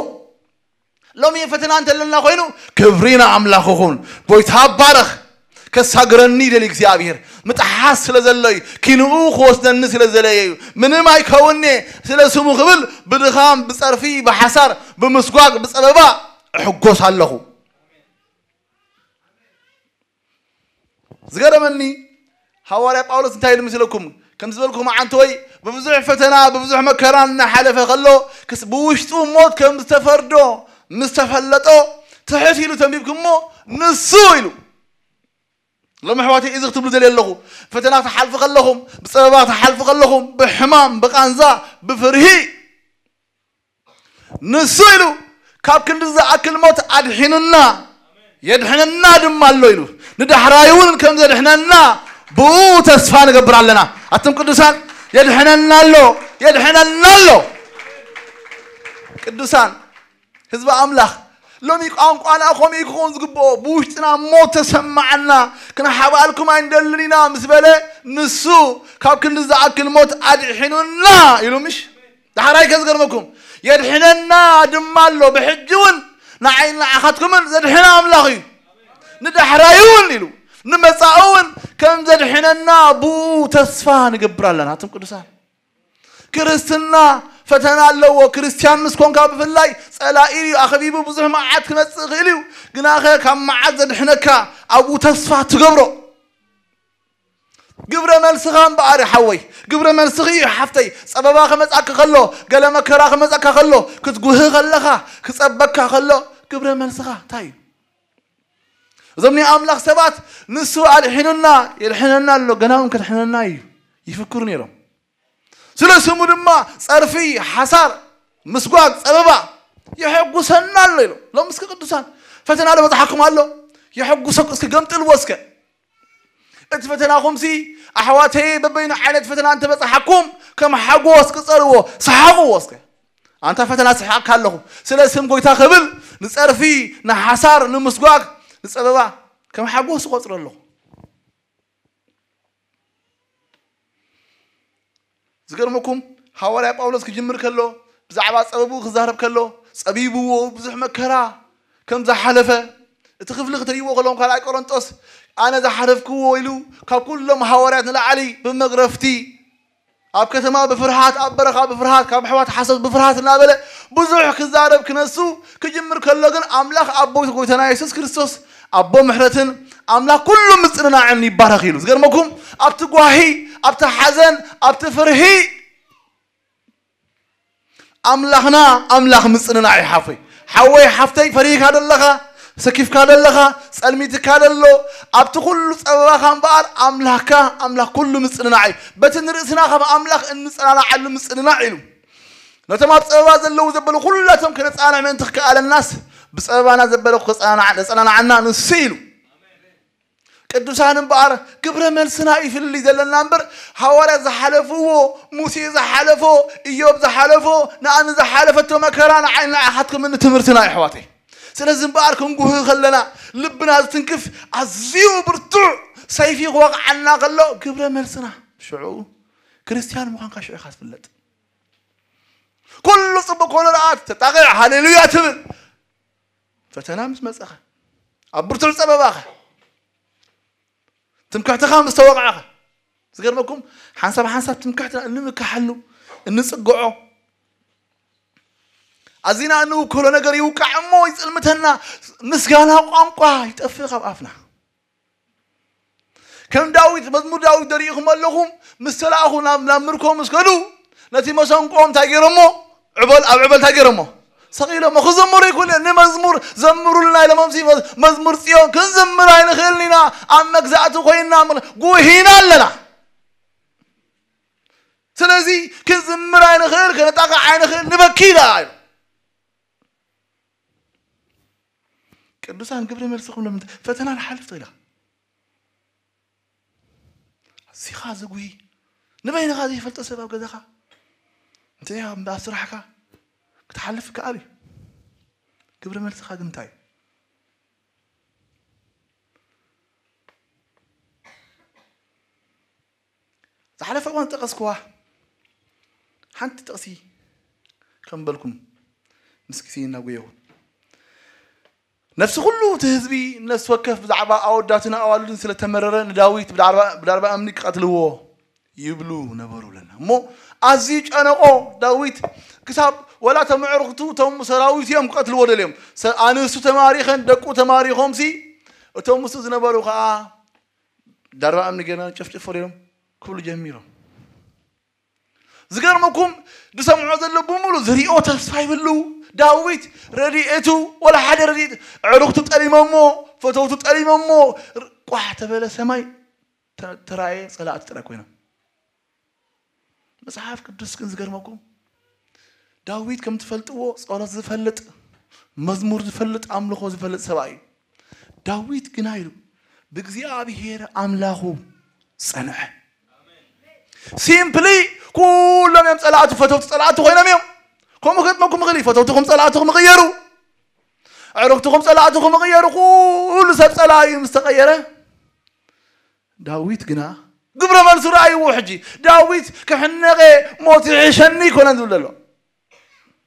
ሎሚ ፈተና እንተለና ኮይኑ ክብሪ ንኣምላኽ ይኹን። ጎይታ ባረኽ። ከሳግረኒ ይደሊ እግዚኣብሔር። ምጥሓስ ስለ ዘሎ እዩ። ኪንኡ ክወስደኒ ስለ ዘለየ እዩ። ምንም ኣይከውን'የ ስለ ስሙ ክብል ብድኻም፣ ብጸርፊ፣ ብሓሳር፣ ብምስጓግ፣ ብጸበባ እሕጎስ ኣለኹ። ዝገረመኒ ሃዋርያ ጳውሎስ እንታይ ኢሉ ምስለኩም? ከም ዝበልኩ መዓንተወይ ብብዙሕ ፈተና ብብዙሕ መከራ እናሓለፈ ከሎ ክስ-፣ ብውሽጡ ሞት ከም ዝተፈርዶ ምስ ተፈለጦ ትሕት ኢሉ ተንቢብኩሞ ንሱ ኢሉ። ሎም ኣሕዋተይ እዚ ክትብሉ ዘለ ኣለኹ። ፈተና ትሓልፉ ከለኹም፣ ብጸበባ ትሓልፉ ከለኹም፣ ብሕማም፣ ብቃንዛ፣ ብፍርሂ ንሱ ኢሉ ካብ ክንዲ ዝኣክል ሞት ኣድሒኑና የድሕነና ድማ ኣሎ ኢሉ ንዳሕራይ እውን ከም ዘድሕነና ብኡ ተስፋ ንገብር ኣለና። ኣቱም ቅዱሳን የድሕነና ኣሎ፣ የድሕነና ኣሎ። ቅዱሳን ህዝቢ ኣምላኽ ሎሚ ቋንቋና ከምኡ ክኸውን ዝግብኦ ብውሽጥና ሞት ተሰማዓና ክንሓባልኩም ኣይንደልን ኢና ምስ በለ ንሱ ካብ ክንዲ ዝኣክል ሞት ኣድሒኑና ኢሉ ምሽ ዳሕራይ ከዝገርመኩም የድሕነና ድማ ኣሎ። ብሕጂ እውን ንዓይን ንዓኻትኩምን ዘድሕነ ኣምላኽ እዩ። ንዳሕራይ እውን ኢሉ ንመጻኢ እውን ከም ዘድሕነና ብኡ ተስፋ ንገብር ኣለና። ኣቱም ቅዱሳን ክርስትና ፈተና ኣለዎ። ክርስትያን ምስ ኮንካ ብፍላይ ጸላኢ እዩ ኣኸቢቡ ብዙሕ መዓት ክመጽእ ይኽእል እዩ። ግናኸ ካብ መዓት ዘድሕነካ ኣብኡ ተስፋ ትገብሮ። ግብረ መልስኻ እምበኣር ሓወይ፣ ግብረ መልስኺ እዩ ሓፍተይ። ጸበባ ክመጻካ ከሎ፣ ገለ መከራ ክመጻካ ከሎ፣ ክትጉህ ከለኻ፣ ክጸበካ ከሎ ግብረ መልስኻ እንታይ እዩ? እዞም ናይ ኣምላኽ ሰባት ንሱ ኣድሒኑና የድሕነና ኣሎ፣ ገና እውን ከድሕነና እዩ ይፍክሩ ነይሮም። ስለ ስሙ ድማ ጸርፊ፣ ሓሳር፣ ምስጓግ፣ ጸበባ የሐጉሰና ኣሎ ኢሉ። ሎም እስኪ ቅዱሳን፣ ፈተና ዶ በጽሓኩም ኣሎ? የሐጉሰኩ እስኪ፣ ገምጥልዎ እስከ። እቲ ፈተናኹምሲ ኣሕዋተይ በበይኑ ዓይነት ፈተና እንተበጽሓኩም ከም ሓጎስ ቅጸልዎ፣ ሰሓቕዎ እስከ። ኣንታ ፈተና ስሒቕካ ኣለኹ፣ ስለ ስም ጎይታ ክብል ንጸርፊ፣ ንሓሳር፣ ንምስጓግ፣ ንጸበባ ከም ሓጎስ እቆጽሮ ኣለኹ። ዝገርመኩም፣ ሃዋርያ ጳውሎስ ክጅምር ከሎ፣ ብዛዕባ ጸበቡ ክዛረብ ከሎ፣ ጸቢብዎ ብዙሕ መከራ ከም ዝሓለፈ፣ እቲ ክፍሊ ክትርእይዎ ከለኹም፣ ካልኣይ ቆሮንጦስ፣ ኣነ ዝሓለፍክዎ ኢሉ፣ ካብ ኩሎም ሃዋርያት ንላዕሊ ብመግረፍቲ፣ ኣብ ከተማ ብፍርሃት፣ ኣብ በረኻ ብፍርሃት፣ ካብ ኣሕዋት ሓሶት ብፍርሃት እናበለ ብዙሕ ክዛረብ ክነሱ ክጅምር ከሎ ግን፣ ኣምላኽ ኣቦ ጎይታና የሱስ ክርስቶስ ኣቦ ምሕረትን ኣምላኽ ኩሉ ምጽንናዕን ይባረኽ ኢሉ። ዝገርመኩም፣ ኣብቲ ጓሂ፣ ኣብቲ ሓዘን፣ ኣብቲ ፍርሂ ኣምላኽና ኣምላኽ ምጽንናዕ እዩ። ሓፈይ፣ ሓወይ፣ ሓፍተይ፣ ፈሪህካ ደለኻ፣ ሰኪፍካ ደለኻ፣ ጸልሚትካ ደሎ፣ ኣብቲ ኩሉ ጸበባኻ እምበኣር ኣምላኽካ ኣምላኽ ኩሉ ምጽንናዕ እዩ። በቲ ንርእስና ካብ ኣምላኽ እንጸናናዓሉ ምጽንናዕ ኢሉ። ነቶም ኣብ ጸበባ ዘለዉ ዘበሉ ኩላቶም ከነጸናንዕ ምእንቲ ክከኣለናስ፣ ብጸበባና ዘበለ ክጸናናዕ-፣ ዘጸናናዓና ንሱ ኢሉ። ቅዱሳን እምበኣር ግብረ መልስና እዩ ፍልልይ ዘለና እምበር፣ ሃዋርያት ዝሓለፍዎ፣ ሙሴ ዝሓለፎ፣ ኢዮብ ዝሓለፎ፣ ንኣን ዝሓለፈቶ መከራ ንዓይ ንዓኻትኩም ትምህርትና እዩ ኣሕዋተይ። ስለዚ እምበኣር ክንጉህ ከለና ልብና ዝትንክፍ ኣዝዩ ብርቱዕ ሰይፊ ክወቕዓና ከሎ ግብረ መልስና ሽዑ ክርስትያን ምዃንካ ሽዑ ኢኻ ትፍለጥ። ኩሉ ጽቡቕ ኮሎ ደኣ ተጣቕዕ ሃሌሉያ ትብል። ፈተና ምስ መጸኸ፣ ኣብ ብርቱዕ ጸበባኸ፣ ትምክሕትኻ ምስ ተወቕዐኸ፣ ዝገርመኩም ሓንሳብ ሓንሳብ ትምክሕትና እንምክሓሉ፣ እንጽግዖ፣ ኣዚና እንውከሎ ነገር ይውቃዕ እሞ ይጽልምተና፣ ምስጋና ቋንቋ ይጠፍእ ካብ ኣፍና። ከም ዳዊት፣ መዝሙር ዳዊት ደሪእኹም ኣለኹም፣ ምስ ተላእኹ ናብ፣ ናብ ምርኮ ምስ ከዱ፣ ነቲ መሰንቆም እንታይ ገይሮሞ? ዕበል፣ ኣብ ዕበል እንታይ ገይሮሞ? ሰቒሎሞ። ክዘምሩ ይኩን ንመዝሙር ዘምሩልና ኢሎሞምሲ፣ መዝ-፣ መዝሙር ጽዮን ክንዝምር ኣይንኽእልን ኢና፣ ኣብ መግዛእቲ ኮይንና፣ ምኽ-፣ ጉሂና ኣለና። ስለዚ ክንዝምር ኣይንኽእል፣ ከነጣቕዕ ኣይንኽእል፣ ንበኪ ደኣ ኢሉ። ቅዱሳን ግብረ መልስኹም ለምንታይ? ፈተና ንሓልፍ ተኢላ። እዚኻ ዝጉሂ፣ ንበይንኻ ዘይፈልጦ ሰብ ኣብ ገዛኻ፣ እንታይ ኣብ፣ ኣብ ስራሕካ ክትሓልፍ ይከኣል እዩ። ግብረ መልስኻ ግን እንታይ እዩ? ዝሓለፈ እዋን ዝጠቐስክዋ ሓንቲ ጥቕሲ ከም በልኩም ምስ ግዜ እናጎየኹ፣ ነፍሲ ኩሉ እቲ ህዝቢ ነፍሲ ወከፍ ብዛዕባ ኣወዳትን ኣዋልድን ስለ ተመረረ ንዳዊት ብዳርባ፣ ብዳርባ እምኒ ክቐትልዎ ይብሉ ነበሩ ብለና። እሞ ኣዝዩ ጨነቆ ዳዊት፣ ክሳብ ወላ እቶም ኣዕሩኽቱ እቶም ሰራዊት እዮም ክቐትልዎ ደልዮም። ሰ-፣ ኣንስቱ ተማሪኸን ደቁ ተማሪኾምሲ እቶም ምስኡ ዝነበሩ ከዓ ዳርባ እምኒ ገይርና ጨፍጭፎ ኢሎም ክብሉ ጀሚሮም። ዝገርመኩም፣ ዝሰምዖ ዘሎ ብምሉ ዝሪኦ ተስፋ ይብሉ። ዳዊት ረድኤቱ፣ ወላ ሓደ ረድኤት፣ ኣዕሩኽቱ ጠሊሞሞ፣ ፈተውቱ ጠሊሞሞ፣ ር-፣ ቋሕ ተበለ ሰማይ፣ ተ-፣ ተራእየ፣ ጸላእቲ ጥራይ ኮይኖም። መጽሓፍ ቅዱስ ግን ዝገርመኩም፣ ዳዊት ከም ትፈልጥዎ ጸሎት ዝፈልጥ፣ መዝሙር ዝፈልጥ፣ ኣምልኾ ዝፈልጥ ሰብኣይ እዩ። ዳዊት ግና ኢሉ ብእግዚኣብሔር ኣምላኹ ጸንዐ። ሲምፕሊ ኩሎም እዮም ጸላእቱ፣ ፈተውቲ ጸላእቱ ኮይኖም እዮም። ከምኡ ክገጥመኩም ይኽእል እዩ። ፈተውትኹም ጸላእትኹም ይቕየሩ፣ ኣዕሩኽትኹም ጸላእትኹም ይቕየሩ። ኩሉ ሰብ ጸላኢ ምስ ተቐየረ ዳዊት ግና ግብረ መልሱ ረኣይዎ። ሕጂ ዳዊት ክሕነቐ ሞት ይሕሸኒ ኣይኮነን ዝብል ዘሎ።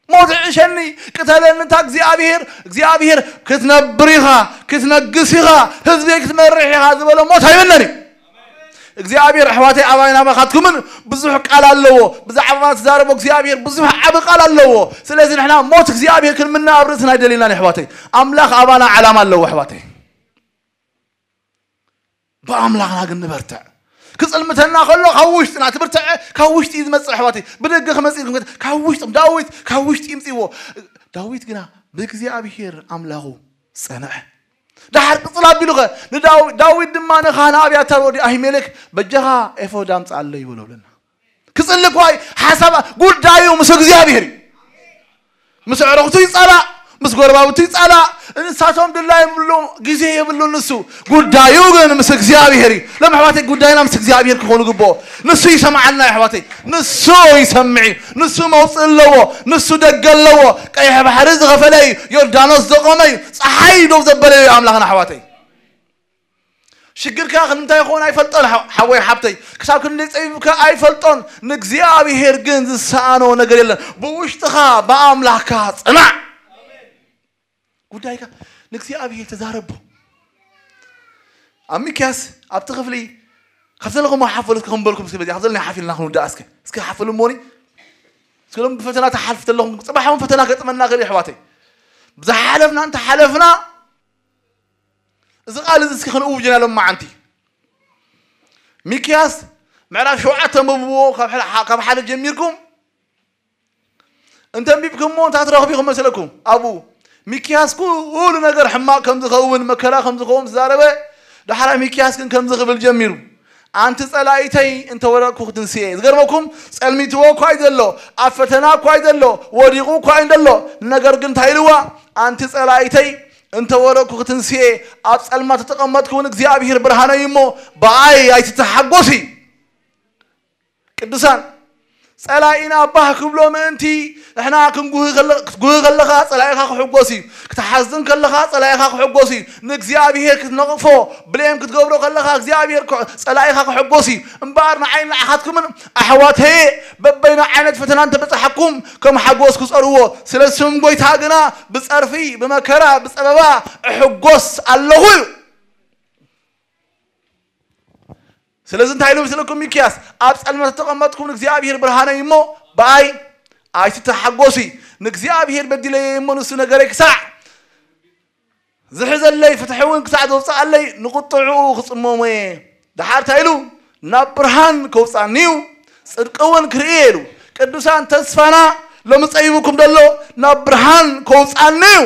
ሞት ይሕሸኒ፣ ቅተለኒ እንታ እግዚኣብሔር፣ እግዚኣብሔር ክትነብር ኢኻ፣ ክትነግስ ኢኻ፣ ህዝበይ ክትመርሕ ኢኻ ዝበሎ ሞት ኣይብለኒ። እግዚኣብሔር ኣሕዋተይ ኣባይን ኣባኻትኩምን ብዙሕ ቃል ኣለዎ። ብዛዕባና ዝዛረቦ እግዚኣብሔር ብዙሕ ዓቢ ቃል ኣለዎ። ስለዚ ንሕና ሞት እግዚኣብሔር ክንምነ ኣብ ርእስና ኣይደልየናን ኣሕዋተይ። ኣምላኽ ኣባና ዓላማ ኣለዎ ኣሕዋተይ። ብኣምላኽና ግን ንበርትዕ። ክጽልምተና ከሎ ካብ ውሽጥና ትብርትዐ፣ ካብ ውሽጢ እዩ ዝመጽእ ኣሕዋተይ። ብደገ ክመጽእ ኢልኩም ከት-፣ ካብ ውሽጢ፣ ዳዊት ካብ ውሽጢ ይምጽእዎ። ዳዊት ግና ብእግዚኣብሔር ኣምላኹ ጸንዐ። ደሓር ቅጽል ኣቢሉኸ ንዳዊ-፣ ዳዊት ድማ ንኻህን ኣብያታር ወዲ ኣሂሜሌክ በጃኻ ኤፎድ ኣምጽኣለይ በሎ ብለና። ክጽሊ እኳ ሓሳብ ጉዳዩ ምስ እግዚኣብሔር እዩ። ምስ ኣዕሩኽቱ ይጻላእ፣ ምስ ጎረባብቱ ይጻላእ። ንሳቶም ድላ የብሉ፣ ግዜ የብሉ። ንሱ ጉዳዩ ግን ምስ እግዚኣብሔር እዩ። ሎም ኣሕዋተይ፣ ጉዳይና ምስ እግዚኣብሔር ክኾኑ ግብኦ። ንሱ ይሰምዓልና ኣሕዋተይ፣ ንሱ ይሰምዕ እዩ። ንሱ መውፅእ ኣለዎ፣ ንሱ ደገ ኣለዎ። ቀይሕ ባሕሪ ዝኸፈለ እዩ፣ ዮርዳኖስ ዘቆመ እዩ፣ ፀሓይ ዶብ ዘበለ እዩ ኣምላኽና ኣሕዋተይ። ሽግርካ ክንምንታይ ይኸውን ኣይፈልጦን። ሓ- ሓወይ ሓብተይ፣ ክሳብ ክንደይ ጸቢብካ ኣይፈልጦን። ንእግዚኣብሔር ግን ዝሰኣኖ ነገር የለን። ብውሽጥኻ ብኣምላኽካ ጽናዕ። ጉዳይካ ንእግዚኣብሔር ተዛረቦ። ኣብ ሚክያስ ኣብቲ ክፍሊ ካብ ዘለኹም ሓፈሉ እስከ ክንበልኩም እስከ በዚኣ ካብ ዘለና ሓፊልና ክንውዳእ እስከ እስከ ሓፈሉ እሞኒ እስከ ሎም ብፈተና ተሓልፍ ተለኹም ጽባሕ እውን ፈተና ገጥመና ገለ ኣሕዋተይ ብዝሓለፍና እንተሓለፍና እዚ ቃል እዚ እስኪ ክንእውጅና ሎም መዓንቲ ሚክያስ ምዕራፍ ሸውዓተ ተንብብዎ ካብ ሓደ ጀሚርኩም እንተንቢብኩሞ እንታይ ትረኽቡ ኢኹም መስለኩም ኣብኡ ሚክያስ ኩሉ ነገር ሕማቕ ከም ዝኸውን መከራ ከም ዝኸውን ዝዛረበ ዳሕራይ ሚክያስ ግን ከምዚ ክብል ጀሚሩ ኣንቲ ጸላኢተይ እንተወደቅኩ ክትንስኤ ዝገርመኩም ጸልሚትዎ እኳ እዩ ዘሎ ኣብ ፈተና እኳ እዩ ዘሎ ወዲቑ እኳ እዩ ዘሎ ነገር ግን እንታይ ኢልዋ ኣንቲ ጸላኢተይ እንተወደቅኩ ክትንስኤ ኣብ ጸልማት ተቐመጥኩ እውን እግዚኣብሔር ብርሃነይ እሞ ብኣይ ኣይትተሓጎሲ ቅዱሳን ጸላኢና ባህ ክብሎ ምእንቲ ንሕና ክንጉህ ከለ- ክትጉህ ከለኻ ጸላኢኻ ክሕጎስ እዩ ክትሓዝን ከለኻ ጸላኢኻ ክሕጎስ እዩ ንእግዚኣብሔር ክትነቕፎ ብሌም ክትገብሮ ከለኻ እግዚኣብሔር ክሕ- ጸላኢኻ ክሕጎስ እዩ እምበኣር ንዓይ ንዓኻትኩምን ኣሕዋተየ በበይኑ ዓይነት ፈተና እንተበጻሓኩም ከም ሓጎስ ክጸርዎ ስለ ስም ጎይታ ግና ብጸርፊ ብመከራ ብጸበባ እሕጎስ ኣለኹ እዩ ስለዚ እንታይ ኢሉ ምስለኩም ሚክያስ ኣብ ጸልመት ተቐመጥኩም ንእግዚኣብሔር ብርሃነይ እሞ ብኣይ ኣይትተሓጎሲ ንእግዚኣብሔር በዲለየ እሞ ንሱ ነገረይ ክሳዕ ዝሕዘለይ ፍትሒ እውን ክሳዕ ዘውፅኣለይ ንቁጥዑ ክፅመሞ እየ ድሓር እንታይ ኢሉ ናብ ብርሃን ከውፃኒ እዩ ፅድቂ እውን ክርኢ ኢሉ ቅዱሳን ተስፋና ሎሚ ፀይቡኩም ዘሎ ናብ ብርሃን ከውፃኒ እዩ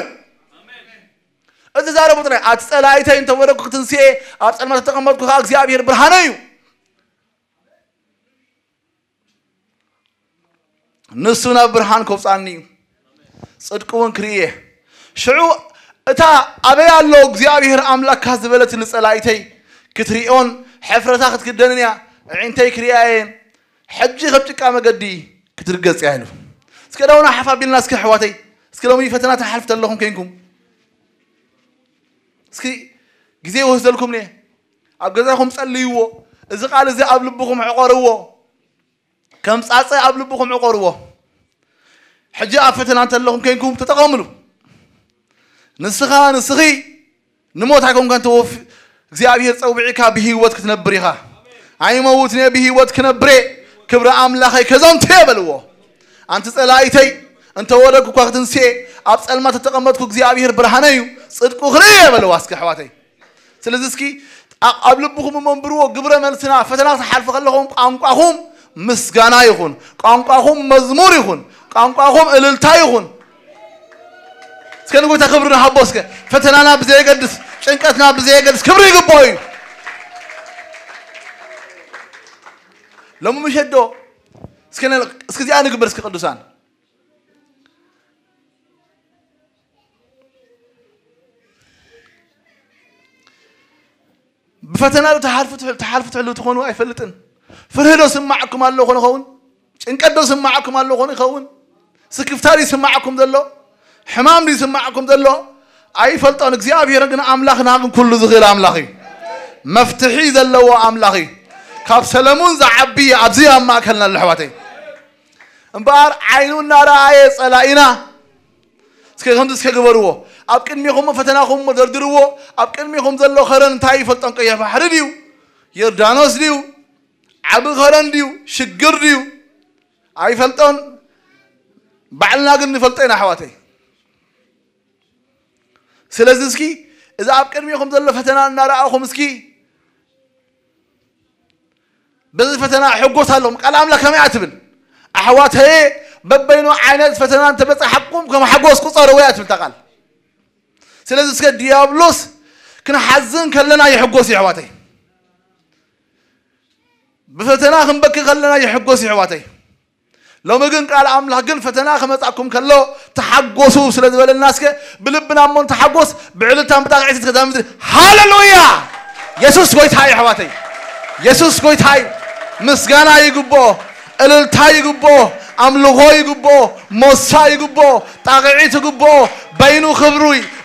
እቲ ዛረቡ ጥራይ ኣቲ ጸላኢተይ እንተወደቅኩ ክትንስኤ ኣብ ጸልማት ተቐመጥኩ ከዓ እግዚኣብሔር ብርሃነ እዩ ንሱ ናብ ብርሃን ከውፃኒ እዩ ጽድቂ እውን ክርእየ ሽዑ እታ ኣበይ ኣሎ እግዚኣብሔር ኣምላካ ዝበለትኒ ጸላኢተይ ክትሪኦን ሕፍረታ ክትክደንን እያ ዕንተይ ክርእያ እየን ሕጂ ከም ጭቃ መገዲ ክትርገጽ እያ ኢሉ እስከ ዳውና ሓፍ ኣቢልና እስከ ኣሕዋተይ እስከ ሎሚ ፈተና ትሓልፍ ተለኹም ከይንኩም እስኪ ግዜ ይወስደልኩም እየ ኣብ ገዛኹም ጸልይዎ እዚ ቃል እዚ ኣብ ልብኹም ዕቆርዎ ከም ጻጸ ኣብ ልብኹም ዕቆርዎ ሕጂ ኣብ ፈተና እንተለኹም ከይንኩም ተጠቐምሉ ንስኻ ንስኺ ንሞት ኣይኮንካን ተወፊ እግዚኣብሔር ጸውዒካ ብህይወት ክትነብር ኢኻ ኣይመውትን እየ ብህይወት ክነብር እየ ክብሪ ኣምላኸይ ከዘንቱ እየ በልዎ ኣንቲ ጸላኢተይ እንተ ወደቅኩ እኳ ክትንስኤ ኣብ ጸልማት እተቐመጥኩ እግዚኣብሔር ብርሃነ እዩ ጽድቁ ክርኢ እየ በልዋ እስኪ ኣሕዋተይ ስለዚ እስኪ ኣብ ልብኹም እሞ እንብርዎ ግብረ መልስና ፈተና ክትሓልፉ ከለኹም ቋንቋኹም ምስጋና ይኹን ቋንቋኹም መዝሙር ይኹን ቋንቋኹም እልልታ ይኹን እስከ ንጎይታ ክብሪ ንሃቦ እስከ ፈተናና ብዘየገድስ ጭንቀትና ብዘየገድስ ክብሪ ይግባኦ እዩ ሎሚ ምሸት ዶ እስከ እስከዚኣ ንግበር እስከ ቅዱሳን ብፈተና ዶ ተሓልፉ ትሕሉ ትኾኑ ኣይፈልጥን ፍርህ ዶ ስማዕኩም ኣሎ ኾነ ኸውን ጭንቀት ዶ ስማዕኩም ኣሎ ኾነ ይኸውን ስክፍታ ዶ ይስማዕኩም ዘሎ ሕማም ዶ ይስማዕኩም ዘሎ ኣይፈልጦን እግዚኣብሔር ግን ኣምላኽና ግን ኩሉ ዝኽእል ኣምላኽ እዩ መፍትሒ ዘለዎ ኣምላኽ እዩ ካብ ሰለሙን ዝዓቢ ኣብዚ ኣብ ማእከልና ኣሎ ኣሕዋተይ እምበኣር ዓይኑ እናረኣየ ጸላኢና እስከ ከምዚ እስከ ግበርዎ ኣብ ቅድሚኹም ፈተናኹም ደርድርዎ ኣብ ቅድሚኹም ዘሎ ኸረን እንታይ ይፈልጦም ቀይሕ ባሕሪ ድዩ ዮርዳኖስ ድዩ ዓቢ ኸረን ድዩ ሽግር ድዩ ኣይፈልጦን ባዕልና ግን ንፈልጦ ኢና ኣሕዋተይ ስለዚ እስኪ እዚ ኣብ ቅድሚኹም ዘሎ ፈተና እናረኣኹም እስኪ በዚ ፈተና ሕጎስ ኣለኹም ቃል ኣምላኽ ከመይ እያ ትብል ኣሕዋተየ በበይኑ ዓይነት ፈተና እንተበፃሓኩም ከም ሓጎስ ቁፀርዎ እያ ትብል ቃል ስለዚ እስከ ዲያብሎስ ክንሓዝን ከለና ይሕጎስ እዩ ኣሕዋተይ ብፈተና ክንበኪ ከለና ይሕጎስ ይሕዋተይ። ሎሚ ግን ቃል ኣምላኽ ግን ፈተና ክመጻኩም ከሎ ተሓጎሱ ስለ ዝበለና፣ እስከ ብልብና እሞ ንተሓጎስ፣ ብዕልልታን ብጣቕዒትን እስከ እዛ ምድሪ። ሃሌሉያ! የሱስ ጎይታ እዩ ኣሕዋተይ። የሱስ ጎይታ እዩ። ምስጋና ይግብኦ፣ እልልታ ይግብኦ፣ ኣምልኾ ይግብኦ፣ ሞሳ ይግብኦ፣ ጣቕዒት ይግብኦ። በይኑ ክብሪ፣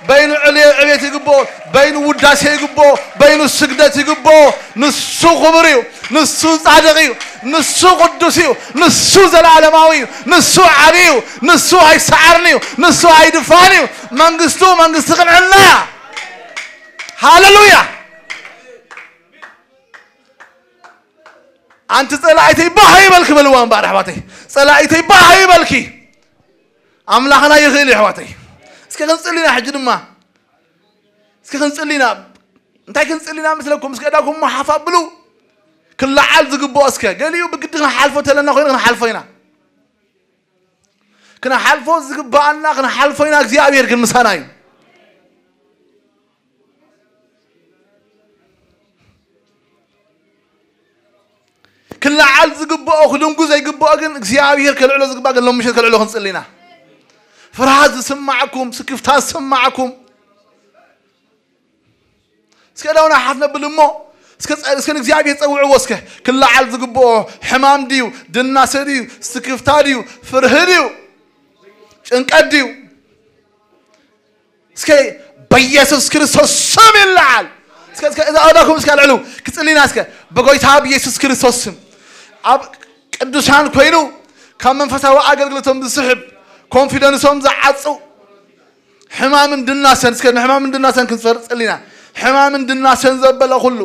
በይኑ ዕልየ ዕቤት ይግብኦ፣ በይኑ ውዳሴ ይግብኦ፣ በይኑ ስግደት ይግብኦ። ንሱ ክቡር እዩ፣ ንሱ ጻድቕ እዩ፣ ንሱ ቅዱስ እዩ፣ ንሱ ዘለዓለማዊ እዩ፣ ንሱ ዓቢ እዩ፣ ንሱ ኣይሰዓርን እዩ፣ ንሱ ኣይድፋን እዩ። መንግስቱ መንግስቲ ቅንዕና እያ። ሃሌሉያ! ኣንቲ ጸላኢተይ ባህ ይበልኪ በልዋ እምበኣር ኣሕዋተይ። ጸላኢተይ ባህ ይበልኪ። ኣምላኽና ይኽእል እዩ ኣሕዋተይ። እስከ ክንጽሊ ኢና ሕጂ ድማ። እስከ ክንጽሊ ኢና። እንታይ ክንጽሊ ኢና መስለኩም? እስከ እዳኹም ሓፍ ኣብሉ። ክለዓል ዝግብኦ እስከ። ገሊኡ ብግዲ ክንሓልፎ ተለና ኮይኑ ክንሓልፎ ኢና። ክንሓልፎ ዝግብኣና ክንሓልፎ ኢና። እግዚኣብሔር ግን ምሳና እዩ። ክለዓል ዝግብኦ ክድንጉ ዘይግብኦ ግን እግዚኣብሔር ከልዕሎ ዝግብኣ ግን ሎም ምሸት ከልዕሎ ክንጽሊ ኢና። ፍርሃት ዝስማዓኩም፣ ስክፍታ ዝስማዓኩም፣ እስከ ዳውና ሓፍ ነብል እሞ፣ እስከ ጸ-፣ እስከ ንእግዚኣብሔር ጸውዕዎ እስከ። ክለዓል ዝግብኦ ሕማም ድዩ? ድናሰ ድዩ? ስክፍታ ድዩ? ፍርሂ ድዩ? ጭንቀት ድዩ? እስከ በኢየሱስ ክርስቶስ ስም ይለዓል። እስከ፣ እስከ እዛ ኣእዳኹም እስከ ኣልዕሉ። ክጽሊና እስከ። በጎይታ ብኢየሱስ ክርስቶስ ስም። ኣብ ቅዱሳን ኮይኑ ካብ መንፈሳዊ ኣገልግሎቶም ዝስሕብ፣ ኮንፊደንሶም ዝዓጹ፣ ሕማምን ድናሰን፣ እስከ ንሕማምን ድናሰን ክንጸር ጽሊና። ሕማምን ድናሰን ዘበለ ኩሉ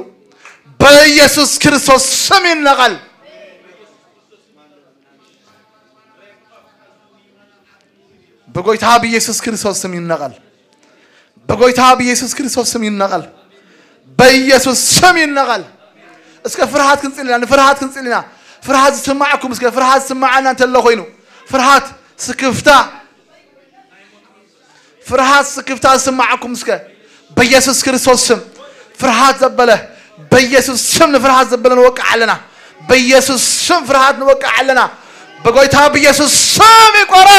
በኢየሱስ ክርስቶስ ስም ይነቐል። በጎይታ ብኢየሱስ ክርስቶስ ስም ይነቐል። በጎይታ ብኢየሱስ ክርስቶስ ስም ይነቐል። በኢየሱስ ስም ይነቐል። እስከ ፍርሃት ክንጽልና፣ ንፍርሃት ክንጽልና። ፍርሃት ዝስማዓኩም፣ እስከ ፍርሃት ዝስማዓና እንተሎ ኮይኑ፣ ፍርሃት፣ ስክፍታ፣ ፍርሃት፣ ስክፍታ ዝስማዓኩም፣ እስከ በኢየሱስ ክርስቶስ ስም ፍርሃት ዘበለ፣ በኢየሱስ ስም ንፍርሃት ዘበለ ንወቅዕ ኣለና። በኢየሱስ ስም ፍርሃት ንወቅዕ ኣለና። በጎይታ ብኢየሱስ ስም ይቆረ።